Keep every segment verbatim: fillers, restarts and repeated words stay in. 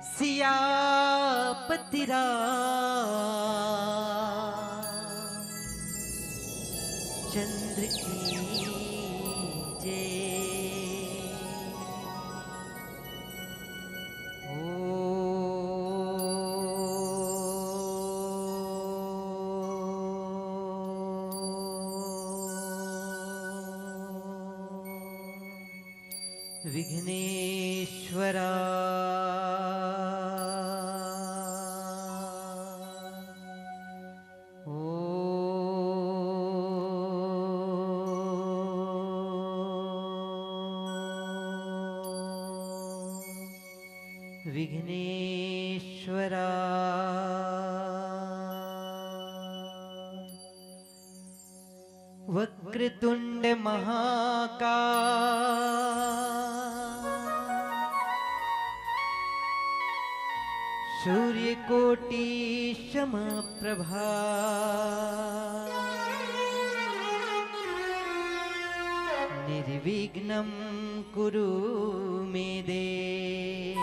सियापति राम चंद्र की जय। ओ विघ्नेश्वरा। ओ विघ्नेश्वरा। वक्रतुंड महाकाय सूर्यकोटि समप्रभा निर्विघ्नं कुरु मे देव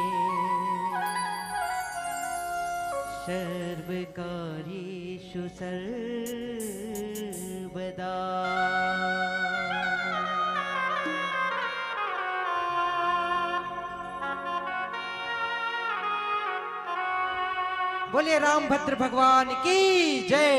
सर्वकार्येषु सर्वदा। बोलिए रामभद्र भगवान की जय।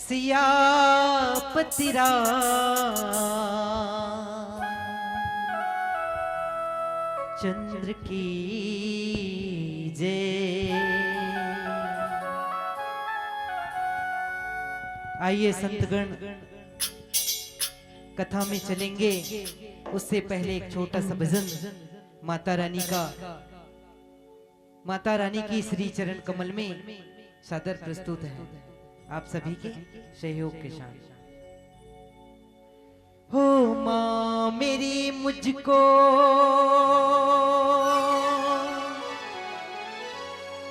सियापति राम चंद्र की जय। आइए संतगण, कथा में चलेंगे, उससे पहले एक छोटा सा भजन माता रानी का, माता रानी की श्री चरण कमल में सादर प्रस्तुत है। आप सभी के सहयोग के साथ। हो माँ मेरी मुझको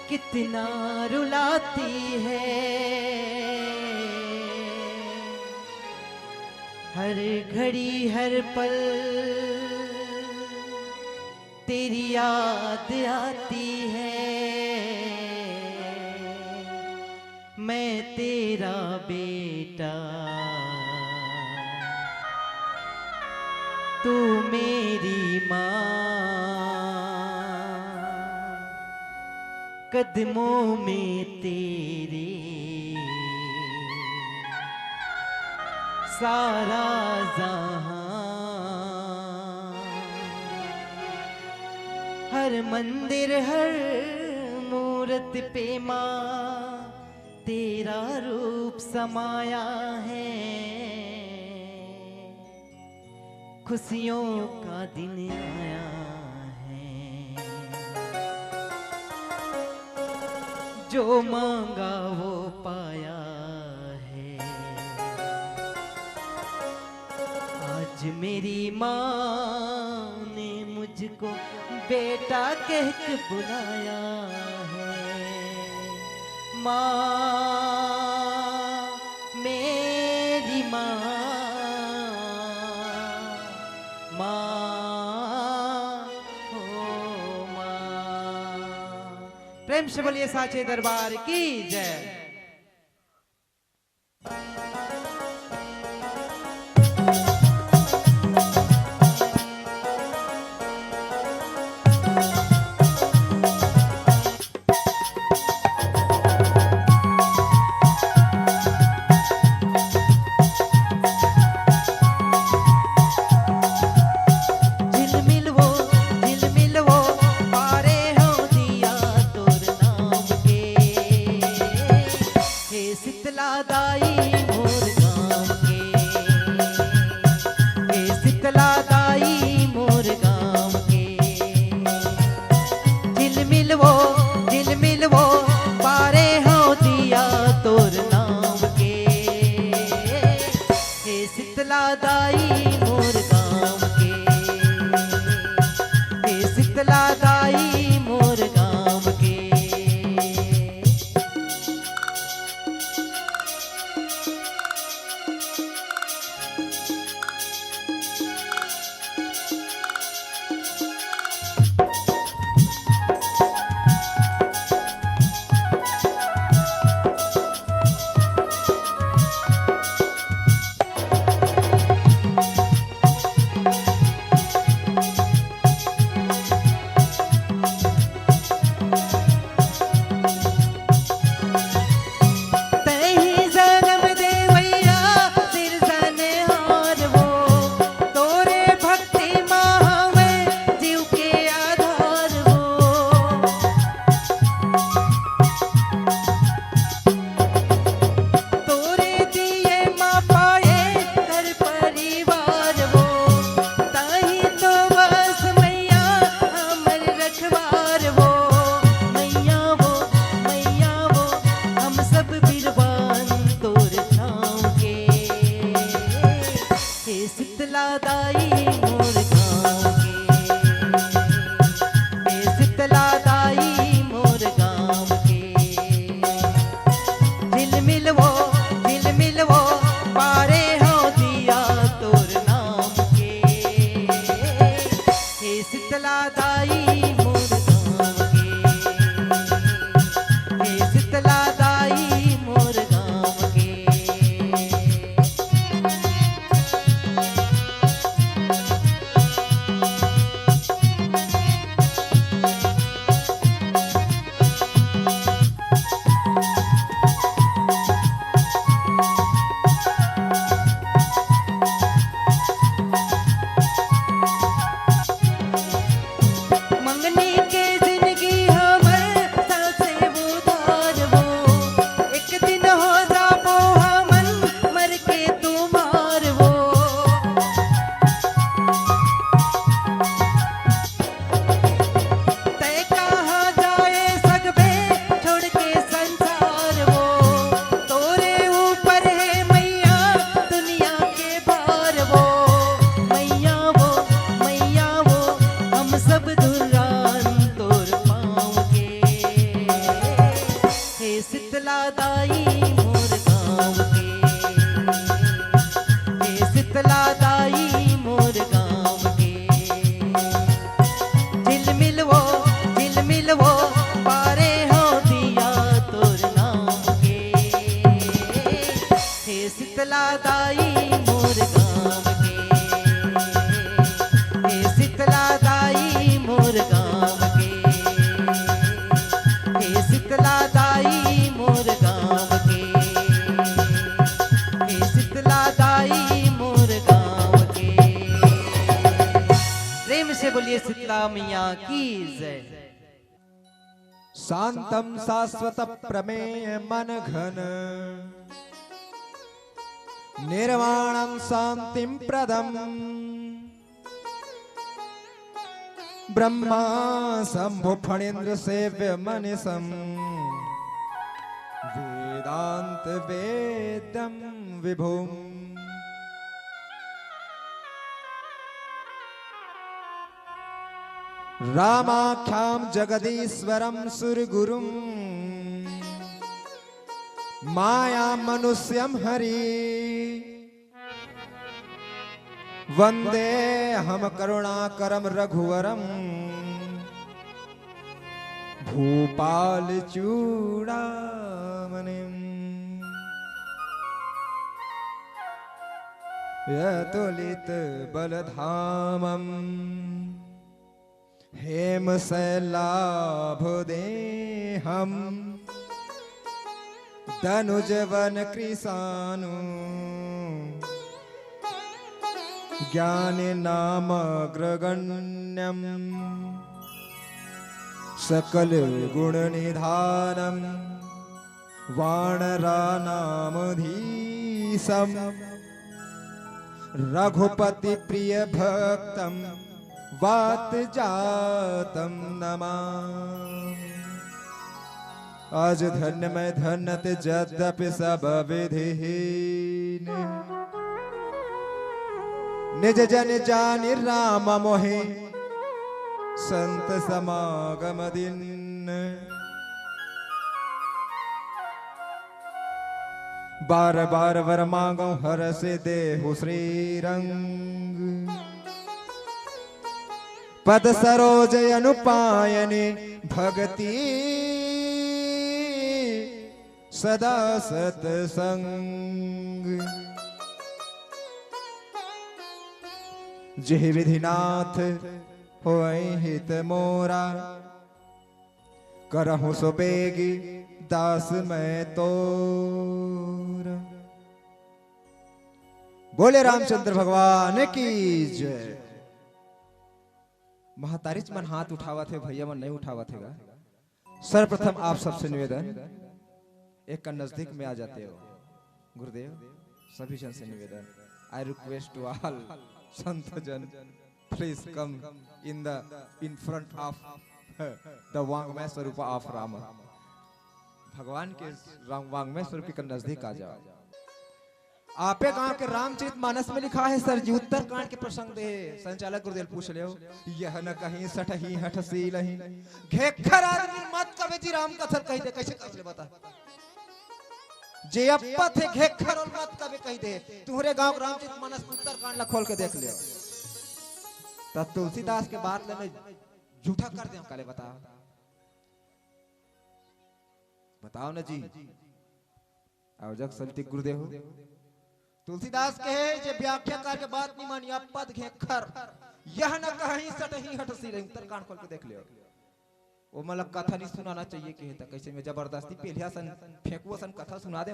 कितना रुलाती है, हर घड़ी हर पल तेरी याद आती है। मैं तेरा बेटा, तू मेरी माँ, कदमों में तेरे सारा जहां। हर मंदिर हर मूरत पे माँ तेरा रूप समाया है, खुशियों का दिन आया है, जो मांगा वो पाया है। आज मेरी माँ ने मुझको बेटा कह के बुलाया है। माँ, मेरी माँ, माँ, ओ माँ। प्रेम से बोलिए साचे दरबार की जय। झिलमिल वो, झिलमिल वो, पारे हो दिया तोर नाम के। हे शीतला दाई मोर गाँव के, हे शीतला दाई मोर गाँव के। झिलमिल वो, झिलमिल वो, पारे हो दिया तोर नाम के। हे शीतला दाई मोर गाँव के, हे शीतला दाई मोर गाँव के। तैं ही जन्म देवैया सिरजनहार वो, तोरे भक्ति मा हवै जीव के आधार वो। तोरे दिए मा पाए घर परिवार वो, तहीं तो बस मैया हमर रखवार वो। मैया वो, मैया वो, हम सब बिरबान तोर छाँव के। हे शीतला दाई मोर गाँव के, हे शीतला दाई मोर गाँव के। झिलमिल वो, झिलमिल वो, पारे हो दिया तोर नाम के। हे शीतला दाई मोर गाँव के, हे शीतला दाई मोर गाँव के। शीतला दाई मोर गाँव के, ए शीतला दाई मोर गाँव के, ए शीतला दाई मोर गाँव के, ए शीतला दाई मोर गाँव के। प्रेम से बोलिए शीतला मैया की जय। शांतं शाश्वत प्रमेय मन घन, निर्वाणं शांतिं प्रदम। ब्रह्मा शंभु फणींद्र सेव्य मनिशम, वेदांत वेद्यम विभुम। रामाख्यां जगदीश्वरं सुरगुरुं, मायां मनुष्यं हरि। वंदेऽहं करुणाकरं रघुवरं, भूपाल चूड़ामणिं। यतुलित बलधामं, हेम शैलाभ देहम, दनुज वन कृशानु, ज्ञान नाम अग्रगण्यम, सकल गुण निधानम, वानराणामधीशम, रघुपति प्रिय भक्तम, वात जातम नमामि। आज धन्य मैं धन्य ते, जद्यपि सब विधिहीन। निज जन जानि राम मोहि, संत समागम दीन। बार बार वर मांगो, हरषि देहु श्रीरंग। पद सरोज अनुपायनि, भगति सदा सतसंग। जेहि विधिनाथ होय हित मोरा, करहु सो बेगी दास मैं तोर। बोले रामचंद्र भगवान की जय। महतारिच मन हाथ उठावत हे, भैया मन नहीं उठावत हे गा। सर्वप्रथम आप सबसे निवेदन, एक कन नजदीक में आ जाते हो गुरुदेव, सभी जन से निवेदन, I request to all संत जन, please come in the, in front of the वांग्मय स्वरूप of राम। भगवान के राम वांग्मय स्वरूप के नजदीक आ जाओ। आपे गांव के रामचरित मानस में लिखा है सर जी, उत्तरकांड के प्रसंग दे हे। संचालक गुरुदेव पूछ ले, यह न कहीं सठही हठ सीलही, घेखर आदमी मत कबे जी राम कथा कहि दे, कैसे कहि दे बता? जे अप्पा थे घेखर और मत कबे कहि दे। तुम्हरे गांव के रामचरित मानस उत्तरकांड ला खोल के देख ले। तब तुलसीदास के बात ले मैं झूठा कर दे काले बता। बताओ ना जी। अउ जग संति गुरुदेव हो। तुलसीदास कहे जे व्याख्याकार के बात नहीं मानी, अप्पा थे घेखर, यह न कहीं सठही हठ सीलही, उत्तरकांड खोल के देख ले। वो मतलब कथा नहीं सुनाना चाहिए कहे त कैसे मैं जबरदस्ती पेलिया सन फेंकुआ सन कथा सुना दे।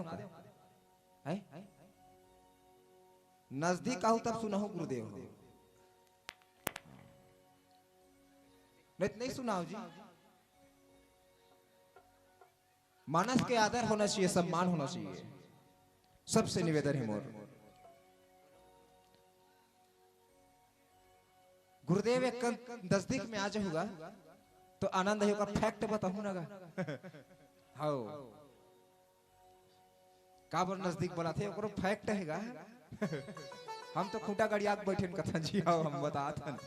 हैं? नजदीक आहू तब सुनाहू गुरुदेव हो। नहीं, नहीं सुनाओ जी। मानस के आदर होना चाहिए, सम्मान होना चाहिए। सबसे निवेदन है मोर। गुरुदेव एक कन नजदीक में आ जाहूगा तो आनंद है, ओकर fact बताहूँ ना गा। हाओ। काबर नजदीक बोलाथे, ओकरो fact हे गा। हम तो खूंटा गड़िया के बैठेन कथन जी, आओ हम बतात हन।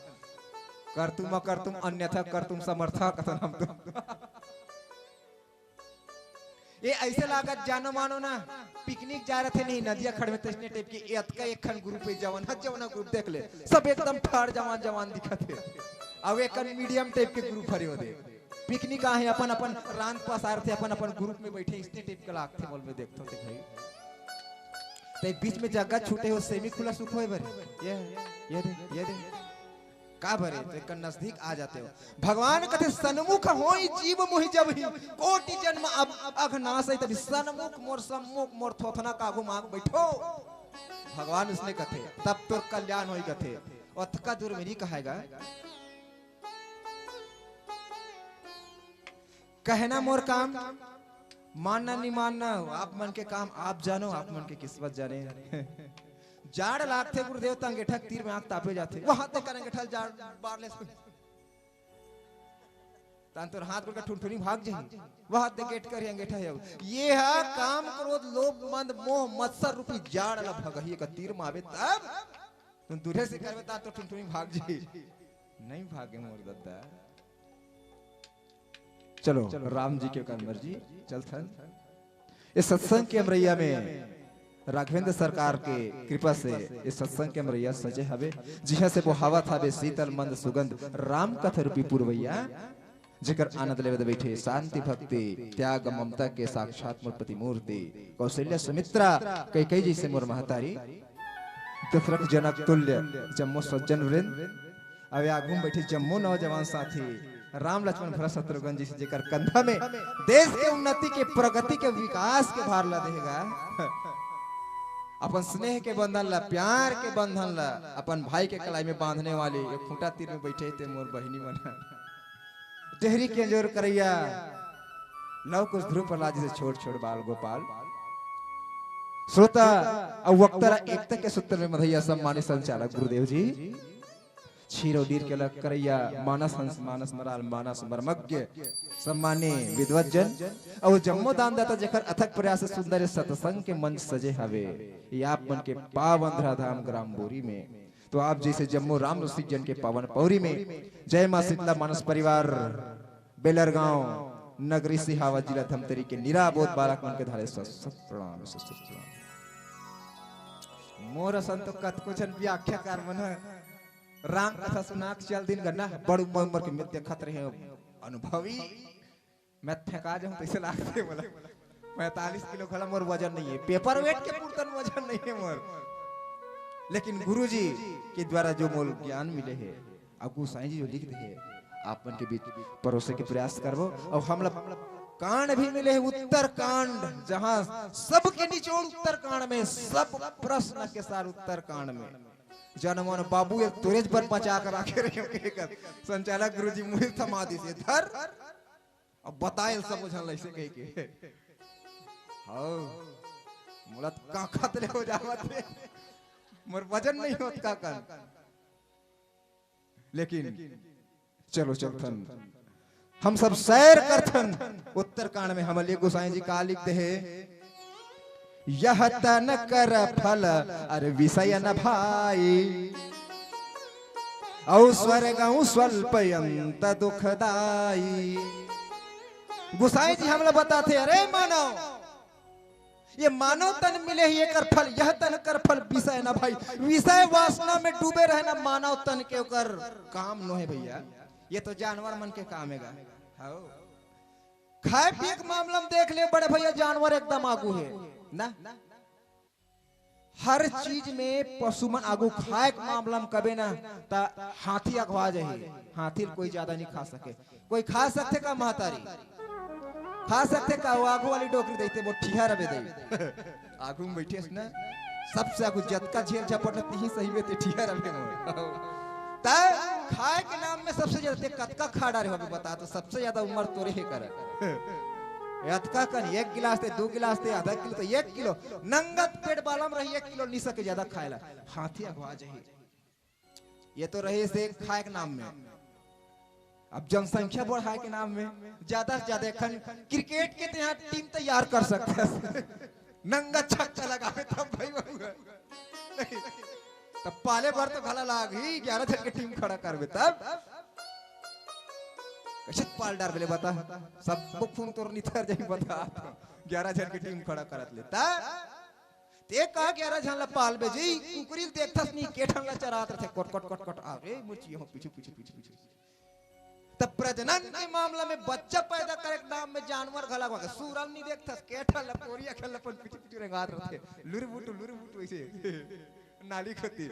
करतुम अकरतुम अन्यथा करतुम समर्था कथन हम तो। ये ऐसे लागत जानो मानो ना, picnic जा रहे थे नहीं नदिया खड़ में तैसने type की, ये अतका एक खन group है जवान, हर जवाना group देख ले, सब एकदम ठाड़ जवान जवान दिखत हे। अब एक खन medium type के group हरे होदे। Picnic आहे, अपन अपन रांध पसार थे, अपन अपन group में बैठे, इसने type के लागथे, बोल में देखथो ते भाई। ते बीच में जगह छूटे हो, सेमी खुला सुख होय बर। ये, ये दे, ये दे। का बरे, तो एक नजदीक आ जाते हो। भगवान कथे, "सन्मुख होई जीव मोहि जबहि, कोटि जन्म अब अघ नासहि तबहि।" सन्मुख मोर, सम्मुख मोर, थोथना का आगू मांग बैठो। भगवान उसने कथे, तब तोर कल्याण होई कथे। अतका दूर में नहीं कहाएगा। कहना मोर काम, मानना नहीं मानना, आप मन के काम आप जानो, आप मन के किस्मत जाने। जाड़ लागथे गुरुदेव, त अंगेठा के तीर में आग तापे जाथे। वहां तक कर अंगेठा जाड़ बार ले। तान तोर हाथ गोड़ का ठुनठुनी भाग जाही। वहां तक गेट कर अंगेठा है। ये हा काम, क्रोध, लोभ, मंद, मोह, मत्सर रूपी जाड़ ला भगही का तीर मावे तब। तुम दूरे से करबे ता तो ठुनठुनी भाग जाही। नहीं भागे मोर दद्दा। चलो, राम जी के कर मर्जी, चलथन। इस सत्संग के अमरैया में राघवेंद्र सरकार के कृपा से इस सत्संग के अमरैया सजे हवे, जिहां से बोहावत हवे शीतल मंद सुगंध राम कथा रूपी पुरवैया, जेकर आनंद लेवत बैठे शांति भक्ति त्याग ममता के साक्षात मोर प्रतिमूर्ति कौशल्या सुमित्रा कैकई जैसे मोर महतारी दशरथ जनक तुल्य जम्मो सज्जन वृंद, अउ आगू में बैठे जम्मो नौजवान साथी, राम लक्ष्मण भरत शत्रुघ्न जी से जेकर कंधा में देश के उन्नति के, प्रगति के, विकास के भार ला देहेगा। अपन स्नेह के बंधन ला, प्यार के बंधन ला, अपन भाई के कलाई में बांधने वाली एक खूंटा तीर में बैठे थे मोर बहिनी मन। डेहरी के अंजोर करैया लव कुश ध्रुव प्रहलाद जी से छोट छोट बाल गोपाल। श्रोता अउ वक्ता ला एकता के सूत्र में मधैया सम्मानित संचालक गुरुदेव जी। छीरो डीर के लग करैया मानस हंस मानस मराल मानस मर्मज्ञ सम्मानी विद्वत जन अउ जम्मो दानदाता जेकर अथक प्रयास से सुंदर ये सत्संग के मंच सजे हवे। ये आप मन के पावन धराधाम ग्राम बोरी में तो आप जैसे जम्मो राम रसिक जन के पावन पौरी में जय मां शीतला मानस परिवार बेलर गांव नगरी सिहावा जिला धमतरी के निराबोध बालक मन के धारे सत सत प्रणाम सत सत प्रणाम। मोर असन तो कतको झन व्याख्याकार मन ह राम कथा सुना के चल दिन गन्ना बड़ उम्र उम्र के में देखत रहे अनुभवी मैं फेंका जाऊं तैसे लागथे मोला। पैंतालीस किलो घला मोर वजन नहीं है, पेपर वेट के पुरतन वजन नहीं है मोर। लेकिन गुरुजी के द्वारा जो मोल ज्ञान मिले है, अब गुसाई जी जो लिख दे है, आप मन के बीच परोसे के प्रयास करबो। और हम लोग कांड भी मिले है उत्तर कांड, जहां सबके निचोड़ उत्तर कांड में, सब प्रश्न के सार उत्तर कांड में। जनमन बाबू एक तोरेज पर बचा कर रखे रहे हो, संचालक गुरुजी मुझे समाधि से धर अब बताएल समझन लइसे कहि के। हव, मोला त काखत ले हो जावत हे। मोर वजन नहीं होत काकन। लेकिन चलो चलथन। हम सब सैर करथन। उत्तरकांड में हमर ले गोसाई जी का लिख दे हे? यह तन कर फल अर विषय न भाई, अउ स्वर्ग अउ स्वल्प अंत दुखदाई। गुसाई जी हमला बताथे, अरे मानव, ये मानव तन मिले ही एकर फल, यह तन कर फल विषय न भाई। विषय वासना में डूबे रहे ना मानव तन के ओकर काम नोहे भैया, ये तो जानवर मन के काम हे गा। हव। खाए पिए के मामला में देख ले बड़े भैया, जानवर एकदम आगू हे ना। हर चीज में पशु मन आगू, खाए के मामला में कबे ना त हाथी अगवा जाही। हाथी ल कोई ज्यादा नहीं खा सके। कोई खा सकथे का महतारी? खा सकथे का? वो आगू वाली डोकरी देते वो ठिया रबे दे। आगू में बैठे ना, सबसे आगू जतका झेल झपट ल तिही सही में ते ठिया रबे मोर। त खाए के नाम में सबसे ज्यादा ते कतका खा डारे होबे बता, तो सबसे ज्यादा उम्र तोरे हे कर। अतका कन एक गिलास ते, दो गिलास ते, आधा किलो ते एक किलो, नंगत पेट बालम रही एक किलो निसा के ज्यादा खाए ला, हाथी अगवा जाही। ये तो रहे से खाए के नाम में, अब जनसंख्या बढ़ाए के नाम में ज्यादा से ज्यादा एखन क्रिकेट के ते यहाँ टीम तैयार कर सकते हैं। नंगा छक्का लगावे तब भाई बाबू। नहीं, तब पाले भर तो भला लाग ही, ग्यारह जन के टीम खड़ा करबे तब। कैसे पाल डार बेले बता, सब खून तोर निथर जाई बता। ग्यारह जन के टीम खड़ा करत ले तब। ते का ग्यारह झन ला पालबे जी, कुकरी ल देखथस नी, के ठन ला चरात रथे, कोट, कोट, कोट, कोट, आ रे, मुर्ची हो, पीछू, पीछू, पीछू, पीछू। त प्रजनन के मामला में बच्चा पैदा करे के नाम में जानवर घला के सूरन नहीं देखथस, केठा ल कोरिया के ल अपन पिचू पिचू रेंगात रथे, लुरबुटू लुरबुटू ऐसे नाली खोती।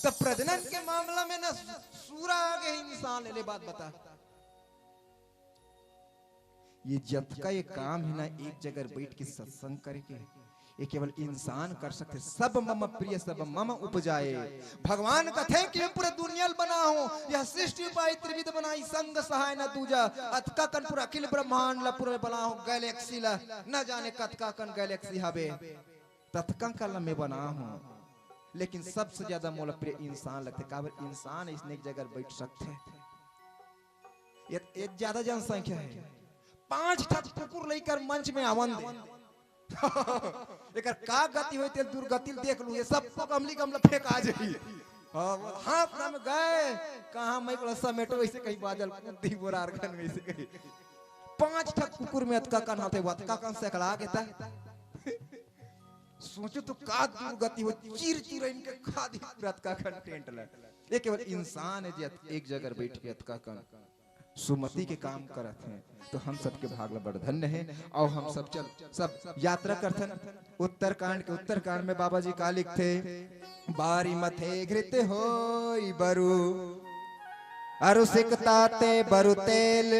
त प्रजनन के मामला में ना सूरा आगे इंसान ले, ले बात बता। ये जतका ये काम है ना, एक जगह बैठ के सत्संग करे के, ये केवल इंसान कर सकथे। सब मम प्रिय सब मम उपजाए। भगवान कथे कि मैं पूरे दुनिया ल बनाहूं, यह सृष्टि उपाय त्रिविध बनाई, संग सहाय न दूजा। अतका कन पूरा अखिल ब्रह्मांड ला पूरा बनाहूं, गैलेक्सी ला, न जाने कतका कन गैलेक्सी हवे, ततका कन ला मैं बनाहूं। लेकिन सबसे ज्यादा मोला प्रिय इंसान लगथे, काबर इंसान इसने एक जगह बैठ सकथे। ये, ये ज्यादा जनसंख्या है। पांच ठक कुकुर लेकर मंच में आवन दे। एकर का गति होई, तेल दुर्गति ल देख लू, ये सब को गमली गमला फेंक आ जाई। हाँ, वो हाथ ना में गए, कहाँ मैं को समेटो, वैसे कहीं बाजल कूद दी बोरार घन में, ऐसे कहीं। पांच ठक कुकुर में अतका कन हाथे, अतका कन सेकला के ता। सोचो तो का दुर्गति हो, चीर चीर इनके खा दी पूरा अतका कन टेंट ला। ये केवल इंसान है जे अत-, एक जगह बैठ के अतका कन सुमति के काम करत हैं, तो हम सबके भाग ला बड़ धन्य है। और हम सब चल, सब यात्रा करथन उत्तरकांड के। उत्तरकांड में बाबा जी का लिखथे, बारी मथे घृत होई बरु, अरु सिकता ते बरु तेल,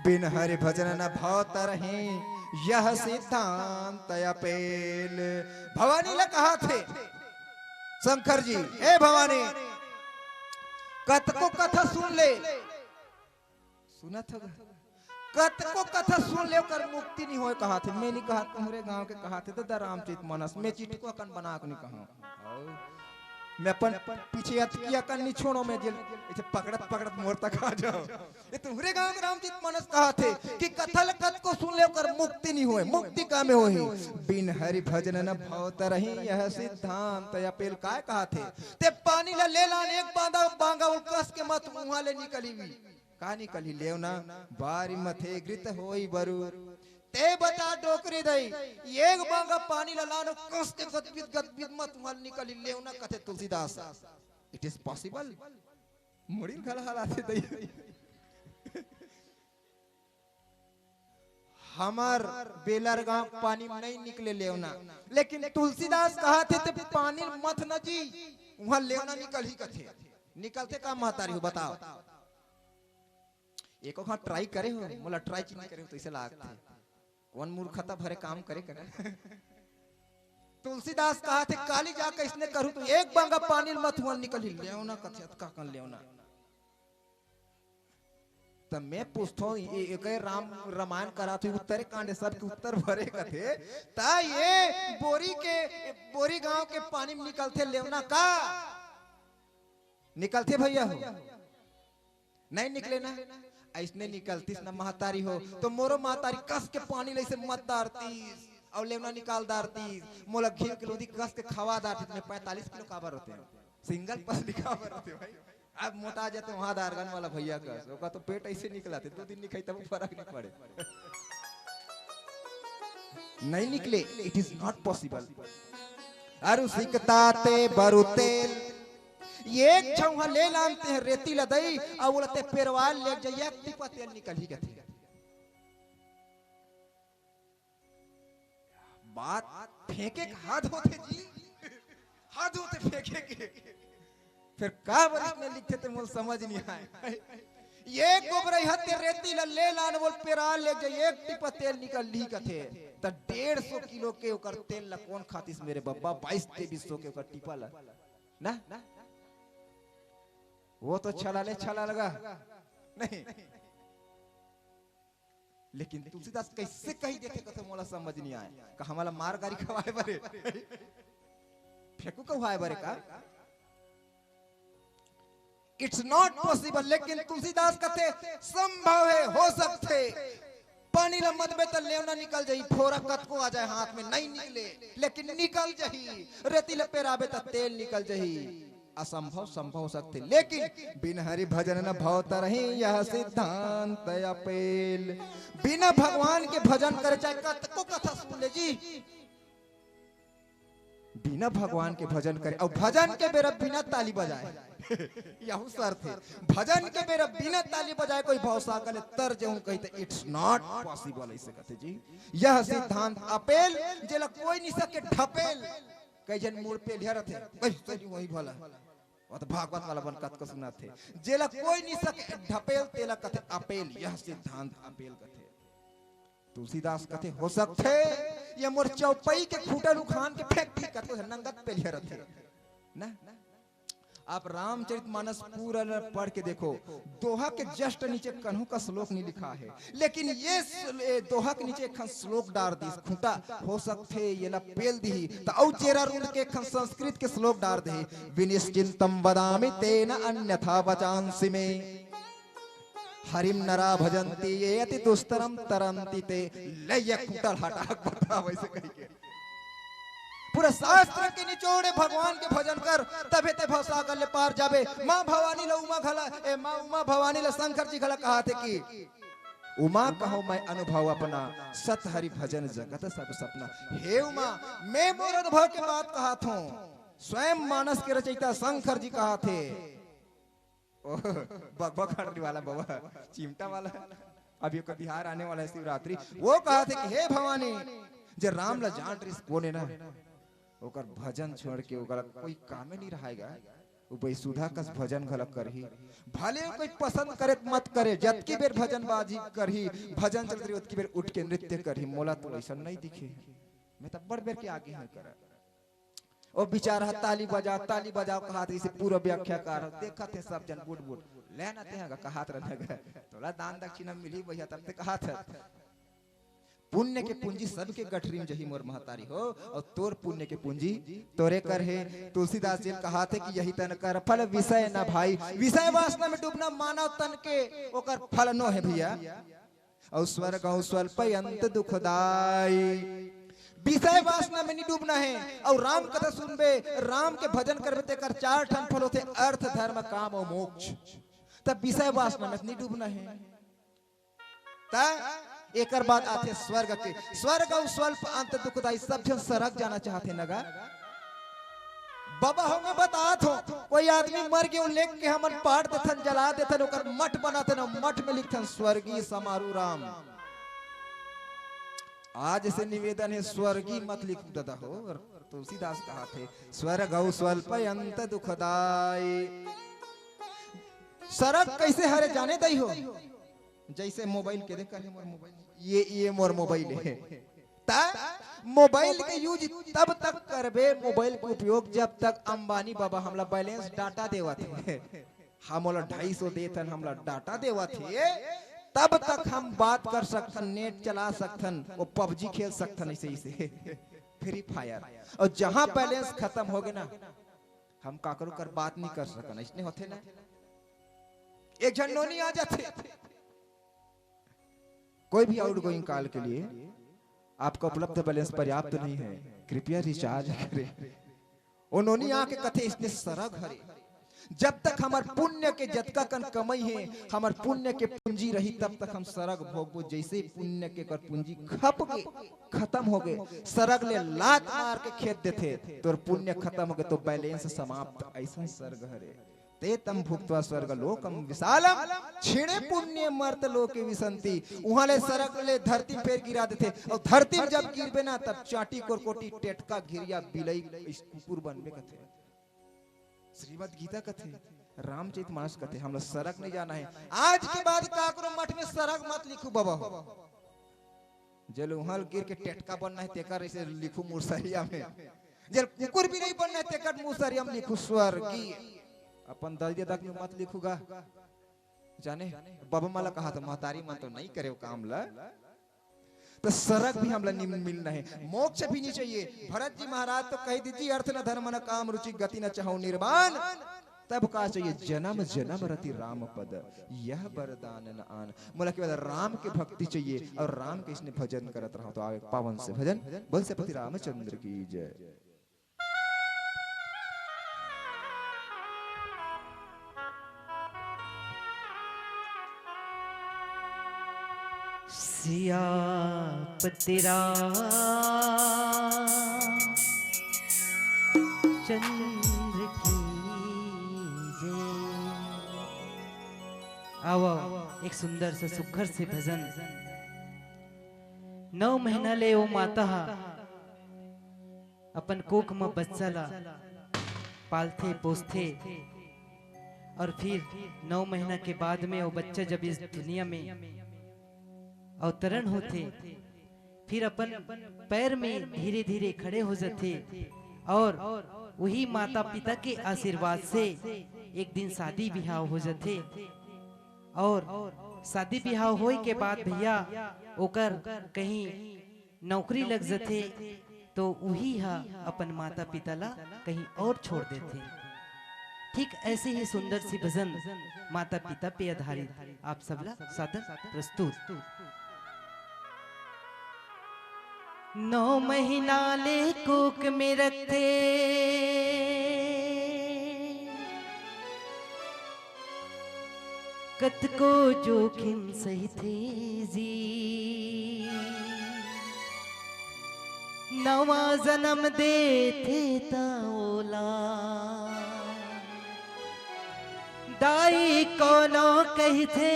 बिन हरि भजन न भव तरही, यह सिद्धांत अपेल। भवानी ला कहाथे शंकर जी, ए भवानी, कतको कथा सुन ले, सुनत होगा, कतको कथा सुन ले, ओकर मुक्ति नहीं होय कहाथे। मैं नहीं कहा, तुम्हरे गांव के कहाथे, दादा रामचरित मानस, मैं चिटको अकन बना के नहीं कहा। मैं अपन पीछे अतकी अकन नहीं छोड़ो, मैं जेल इसे पकड़त पकड़त मोर तक आ जाओ। ये तुम्हरे गांव के रामचरित मानस कहाथे कि कथा ल कतको सुन ले, ओकर मुक्ति नहीं होय। मुक्ति का में होही? बिन हरि भजन न भव तरही, यह सिद्धांत अपेल। काय कहाथे? ते पानी ला ले लान, एक बांगा, बांगा उल कस के मत मुंहा ले निकली भी। का निकलही लेवना? बारी मथे घृत होई बरु। ते बता डोकरी दई, एक बांगा पानी ला लानो, कस के गदबिद गदबिद मत हुआ निकलही लेवना, कथे तुलसीदास। It is possible? मुड़ी घला हलाथे दई। हमर बेलर गांव पानी में नहीं निकले लेवना, लेकिन तुलसीदास कहाथे ते पानी मत न जी, वहां लेवना निकलही कथे। निकलथे का महतारी हो बताओ? एको घांव try करे हो, मोला try चिन्ह करे हो, तो इसे लागथे। कौन मूर्खता भरे काम करे करे? तुलसीदास कहाथे, काली जाके इसने करूँ तो एक बांगा पानी मत हुआ निकलही लेवना कथे, अतका कन लेवना। त मैं पूछथो, ये, ये कहे राम रामायण करा थे, उत्तरे कांड सबके उत्तर भरे कथे, त ये बोरी के, बोरी गांव के पानी में निकलथे लेवना का? निकलथे भैया हो? नहीं निकले ना। ऐसने निकलतीस ना महतारी हो, तो मोरो महतारी कस के पानी लइसे मत डारतीस, और लेवना निकाल डारतीस, मोला घी के लोदी कस के खवा डारतीस। मैं पैंतालीस किलो काबर होते हैं, सिंगल पसली काबर होते भाई? अब मोटा जाते वहां दारगन वाला भैया कस, ओका तो पेट ऐसे निकलाते, दो दिन नहीं खाई तब फर्क नहीं पड़े। नहीं निकले, it is not possible। अरु सिकता ते बरु तेल, ये एक छौहा ले लानते हैं रेती लदई, और बोलते पेरवाल ले जाइए, एक टिपा तेल निकल ही गए। बात फेंके के हद होथे जी, हद होथे फेंके के। फिर का बरिस में लिखथे ते मोला समझ नहीं आए। ये गोबरई हत्ते रेती ला ले लान बोल पेरा ले जे एक टिपा तेल निकल ली कथे। त डेढ़ सौ किलो के ओकर तेल ला कौन खातिस मेरे बब्बा, बाईस तेईस सौ के ओकर टिपा ला। ना? वो तो छला ले छला लगा। नहीं। लेकिन तुलसीदास कैसे कही देथे कथे मोला समझ नहीं आए। का हमला मार गारी खवाए बरे? फेंकू कहवाए बरे का? It's not possible। लेकिन तुलसीदास कथे संभव है, हो सकथे। पानी ला मत बे त लेवना निकल जाही, फोरा कतको आ जाए हाथ में नहीं निकले, लेकिन निकल जाही। रेती ला पेराबे त तेल निकल जाही। असंभव संभव हो सकथे, लेकिन बिन हरि भजन न भव तरही, यह सिद्धांत अपेल। बिना भगवान के भजन करे, चाहे कतको कथा सुन ले जी, बिना भगवान के भजन करे, अउ भजन के बेरा बिना ताली बजाए। यहू शर्त हे। भजन के बेरा बिना ताली बजाए कोई भवसागर ले तर जहूं कही त it's not possible, ऐसे कथे जी। यह सिद्धांत अपेल, जेला कोई नहीं सके ढपेल। कई झन मुड़ पेलिया रथे, "बस चली वही भला।" वो तो भागवत वाला बन कतको सुनाथे। जेला कोई नहीं सके ढपेल, तेला कथे अपेल। यह सिद्धांत अपेल कथे। तुलसीदास कथे, "हो सकथे, ये मोर चौपई के खूंटा ल उखान के फेंक दी," कतको झन नंगत पेलिया रथे ना। आप रामचरित मानस पूरा ल पढ़ के देखो, दोहा के just नीचे कन्हू का श्लोक नहीं लिखा है, लेकिन ये स-, ए, दोहा के नीचे एक खन श्लोक डार दिस, खूंटा, हो सकथे ये ला पेल दिही, त अउ चेरा रूंध के एक खन संस्कृत के श्लोक डार दिही, "विनिश्चिंतम वदामि तेन अन्यथा वचांसि मे। हरिम नरा भजंती ये अति दुस्तरम तरंती ते।" ले ये खूंटा ल हटा के बता वैसे कही के। पूरा शास्त्र के निचोड़े भगवान के भजन कर, तभे ते भवसागर ले पार जाबे। माँ भवानी ला उमा घला, ए, माँ उमा भवानी ला शंकर जी घला कहाथे कि, "उमा कहो मैं अनुभव अपना, सत हरि भजन जगत सब सपना।" हे उमा, मैं मोर अनुभव के बात कहाथों, स्वयं मानस के रचयिता शंकर जी कहाथे। ओ, बकबक हटरी वाला बबा, चिमटा वाला। अभी ओकर बिहार आने वाला है शिवरात्रि। वो कहाथे कि हे भवानी, जे राम ला जान रिस कोने ना, ओकर भजन छोड़ के ओकर कोई कामे नहीं रहेगा। वो बैसुधा कस भजन घलक करही। भले कोई पसंद करे त मत करे, जतकी बेर भजन बाजी करही, भजन चलत रही, ओतकी बेर उठ के नृत्य करही। मोला तो ऐसा नहीं दिखे। मैं तो बड़ बेर के आगे हंव करा। ओ बिचारा ताली बजा, ताली बजाव कहात रहिसे पूरा व्याख्याकार, देखत हे सब झन बुट बुट, "ले ना तेहा गा," कहात रहना गा, "तोला दान दक्षिणा मिली भैया," तब ते कहात हे। पुण्य के पूंजी सबके गठरी म जही मोर महतारी हो, अउ तोर पुण्य के पूंजी तोरे कर हे। तुलसीदास जी कहात हे कि यही तन कर फल विषय न भाई, विषय वासना में डूबना मानव तन के ओकर फल नो हे भैया। अउ स्वर्ग अउ स्वल्प अंत दुखदाई। विषय वासना में नहीं डूबना हे। अउ राम कथा सुनबे, राम के भजन करबे, तेकर चार ठन फल होथे, अर्थ, धर्म, काम अउ मोक्ष। तब विषय वासना में नहीं डूबना हे। त एकर बाद आथे स्वर्ग के। स्वर्ग अउ स्वल्प अंत दुखदाई, सब झन सरग जाना चाहथे न गा। बाबा, हम बतात हों, कोई आदमी मर गे, लेख के हमन पाट देथन, जला देथन, ओकर मठ बनाथन, अउ मठ में लिखथन, "स्वर्गीय समारू राम।" आज से निवेदन हे, स्वर्गीय मत लिखू दादा हो। तुलसीदास कहाथे, "स्वर्ग अउ स्वल्प अंत दुखदाई।" सरग कैसे हरे जाने दई हो? जैसे मोबाइल के देख, कर मोर मोबाइल, ये, ये मोर मोबाइल हे। त मोबाइल के use तब तक करबे, मोबाइल के उपयोग जब तक अंबानी बाबा हमला balance data देवत हे। हम ओला ढाई सौ देथन, हमला data देवत हे, तब तक हम बात कर सकथन, net चला सकथन, वो PUBG खेल सकथन, ऐसे, ऐसे Free Fire। अउ जहां balance खतम होगे ना, हम काकरो कर बात नहीं कर सकन, अइसने होथे ना। एक झन नोनी आ जाथे, कोई भी outgoing call के लिए आपका उपलब्ध balance पर्याप्त नहीं है, कृपया recharge करें। ओ नोनी आके कथे, "इसने सरग हरे।" जब तक हमर पुण्य के जतका कन कमई हे, हमर पुण्य के पूंजी रही, तब तक हम सरग भोगबो। जैसे ही पुण्य के कर पूंजी खप गे, खतम हो गे, सरग ले लात मार के खेद देथे, "तोर पुण्य खतम हो गे, तो balance समाप्त।" ऐसा सरग हरे। "ते तम भुक्त्वा स्वर्ग लोकम विशालम, क्षीणे पुण्ये मर्त्य लोके विशंति।" उहां ले सरग ले धरती म फेर गिरा देथे, अउ धरती म जब गिरबे ना, तब चांटी कोरकोटी टेटका घिरिया बिलई कुकुर बनबे कथे। श्रीमद गीता कथे, रामचरित मानस कथे, हमला सरग नहीं जाना हे। आज के बाद काकरो मठ में सरग मत लिखू बाबा हो। जेल उहां गिर के टेटका बनना हे, तेकर ऐसे लिखू मुसरिया में। जेल कुकुर भी नहीं बनना हे, तेकर मुसरिया में लिखू स्वर्गीय। अपन दल दे तक में मत लिखू गा। जाने, बाबा मला कहाथे, महतारी मन तो नहीं करे वो काम ला। तो सरग भी हमला नहीं मिलना हे, मोक्ष भी नहीं चाहिए। भरत जी महाराज तो कह दीजिए, "अर्थ न धर्म न काम रुचि, गति न चाहूं निर्वाण।" तब का चाहिए? "जन्म जन्म रति राम पद, यह वरदान न आन।" मोला केवल राम के भक्ति चाहिए अउ राम के इसने भजन करत रहूं। तो आवे पावन से भजन, बोल सीयापति रामचंद्र की जय। सियापति राम एक सुंदर से सुघर से भजन। नौ महीना ले वो माता हा अपन कोख म बच्चा ला पालथे पोसथे, और फिर नौ महीना के बाद में वो बच्चा जब इस दुनिया में अवतरण होथे, फिर अपन पैर में धीरे धीरे खड़े हो जाथे, और वही माता पिता के आशीर्वाद से एक दिन शादी बिहाव हो जाथे। और शादी बिहाव होए के बाद भैया ओकर कहीं नौकरी लग जथे, तो उही ह अपन माता पिता ला कहीं और छोड़ देथे। ठीक ऐसे ही सुंदर सी भजन माता पिता पे आधारित आप सबला सादर प्रस्तुत। नौ महीना ले कोख में रखथे, कतको जोखिम सहिथे जी। नवा जन्म देथे त ओला दाई कोनो कहिथे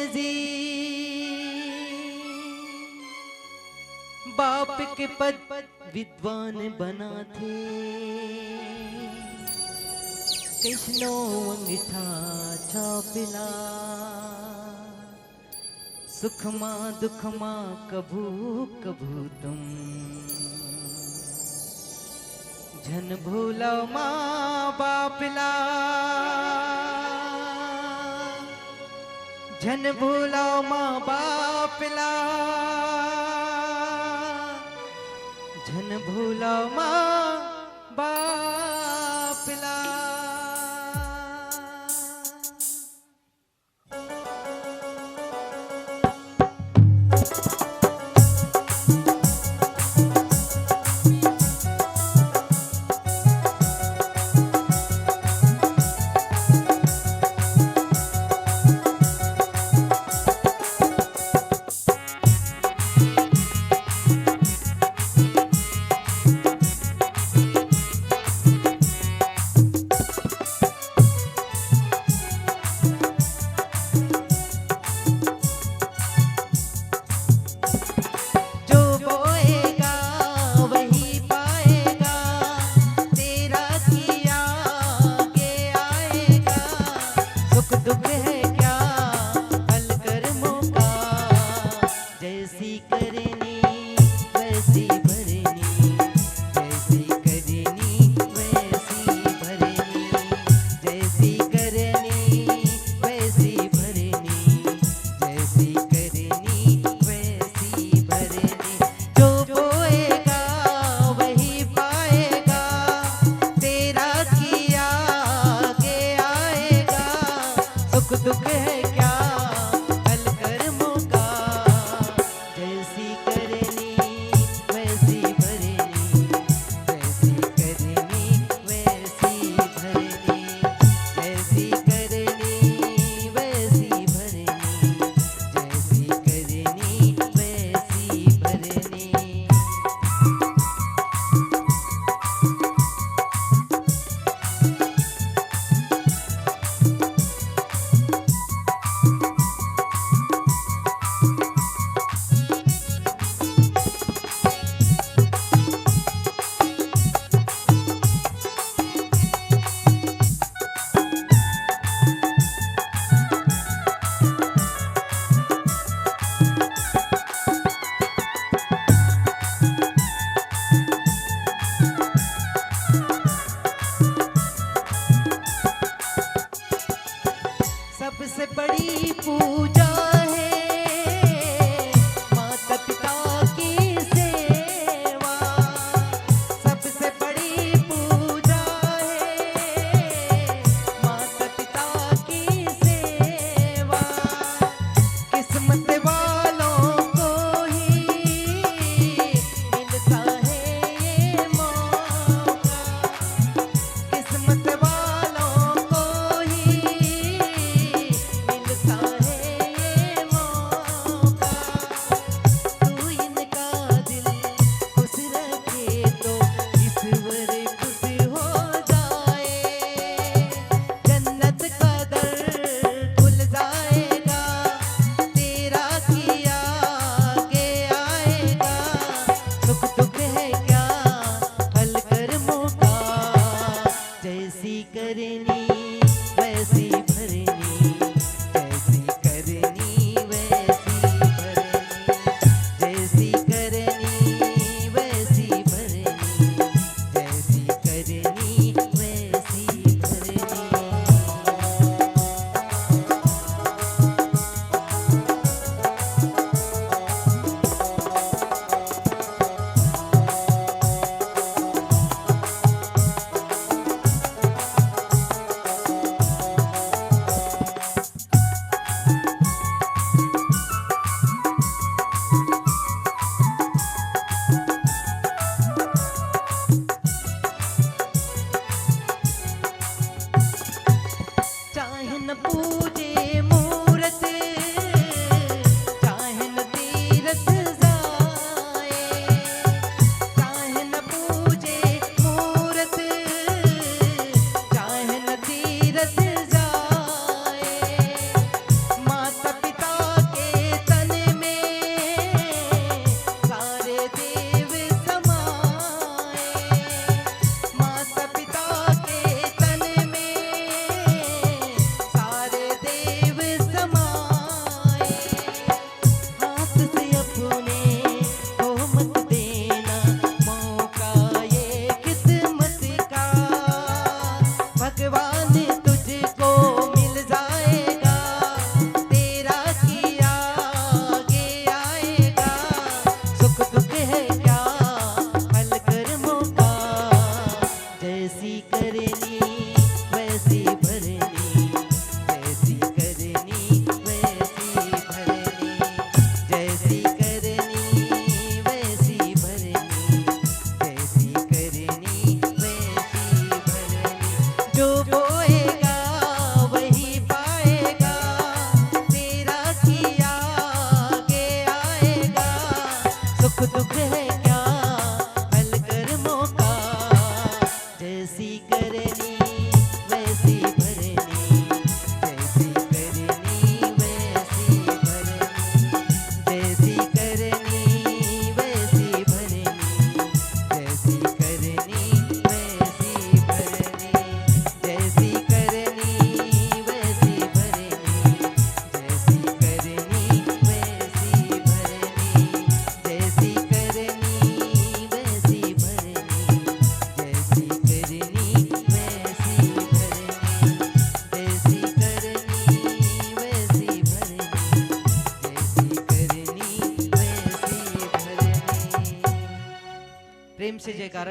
जी। बाप के पद विद्वान बनाथे, कइसनो अंगठा छापला। सुख मा दुख मा कभू कभू तुम झन भूलव माँ बाप ला, झन भूलव माँ बाप ला, झन भूलव माँ बाप ला।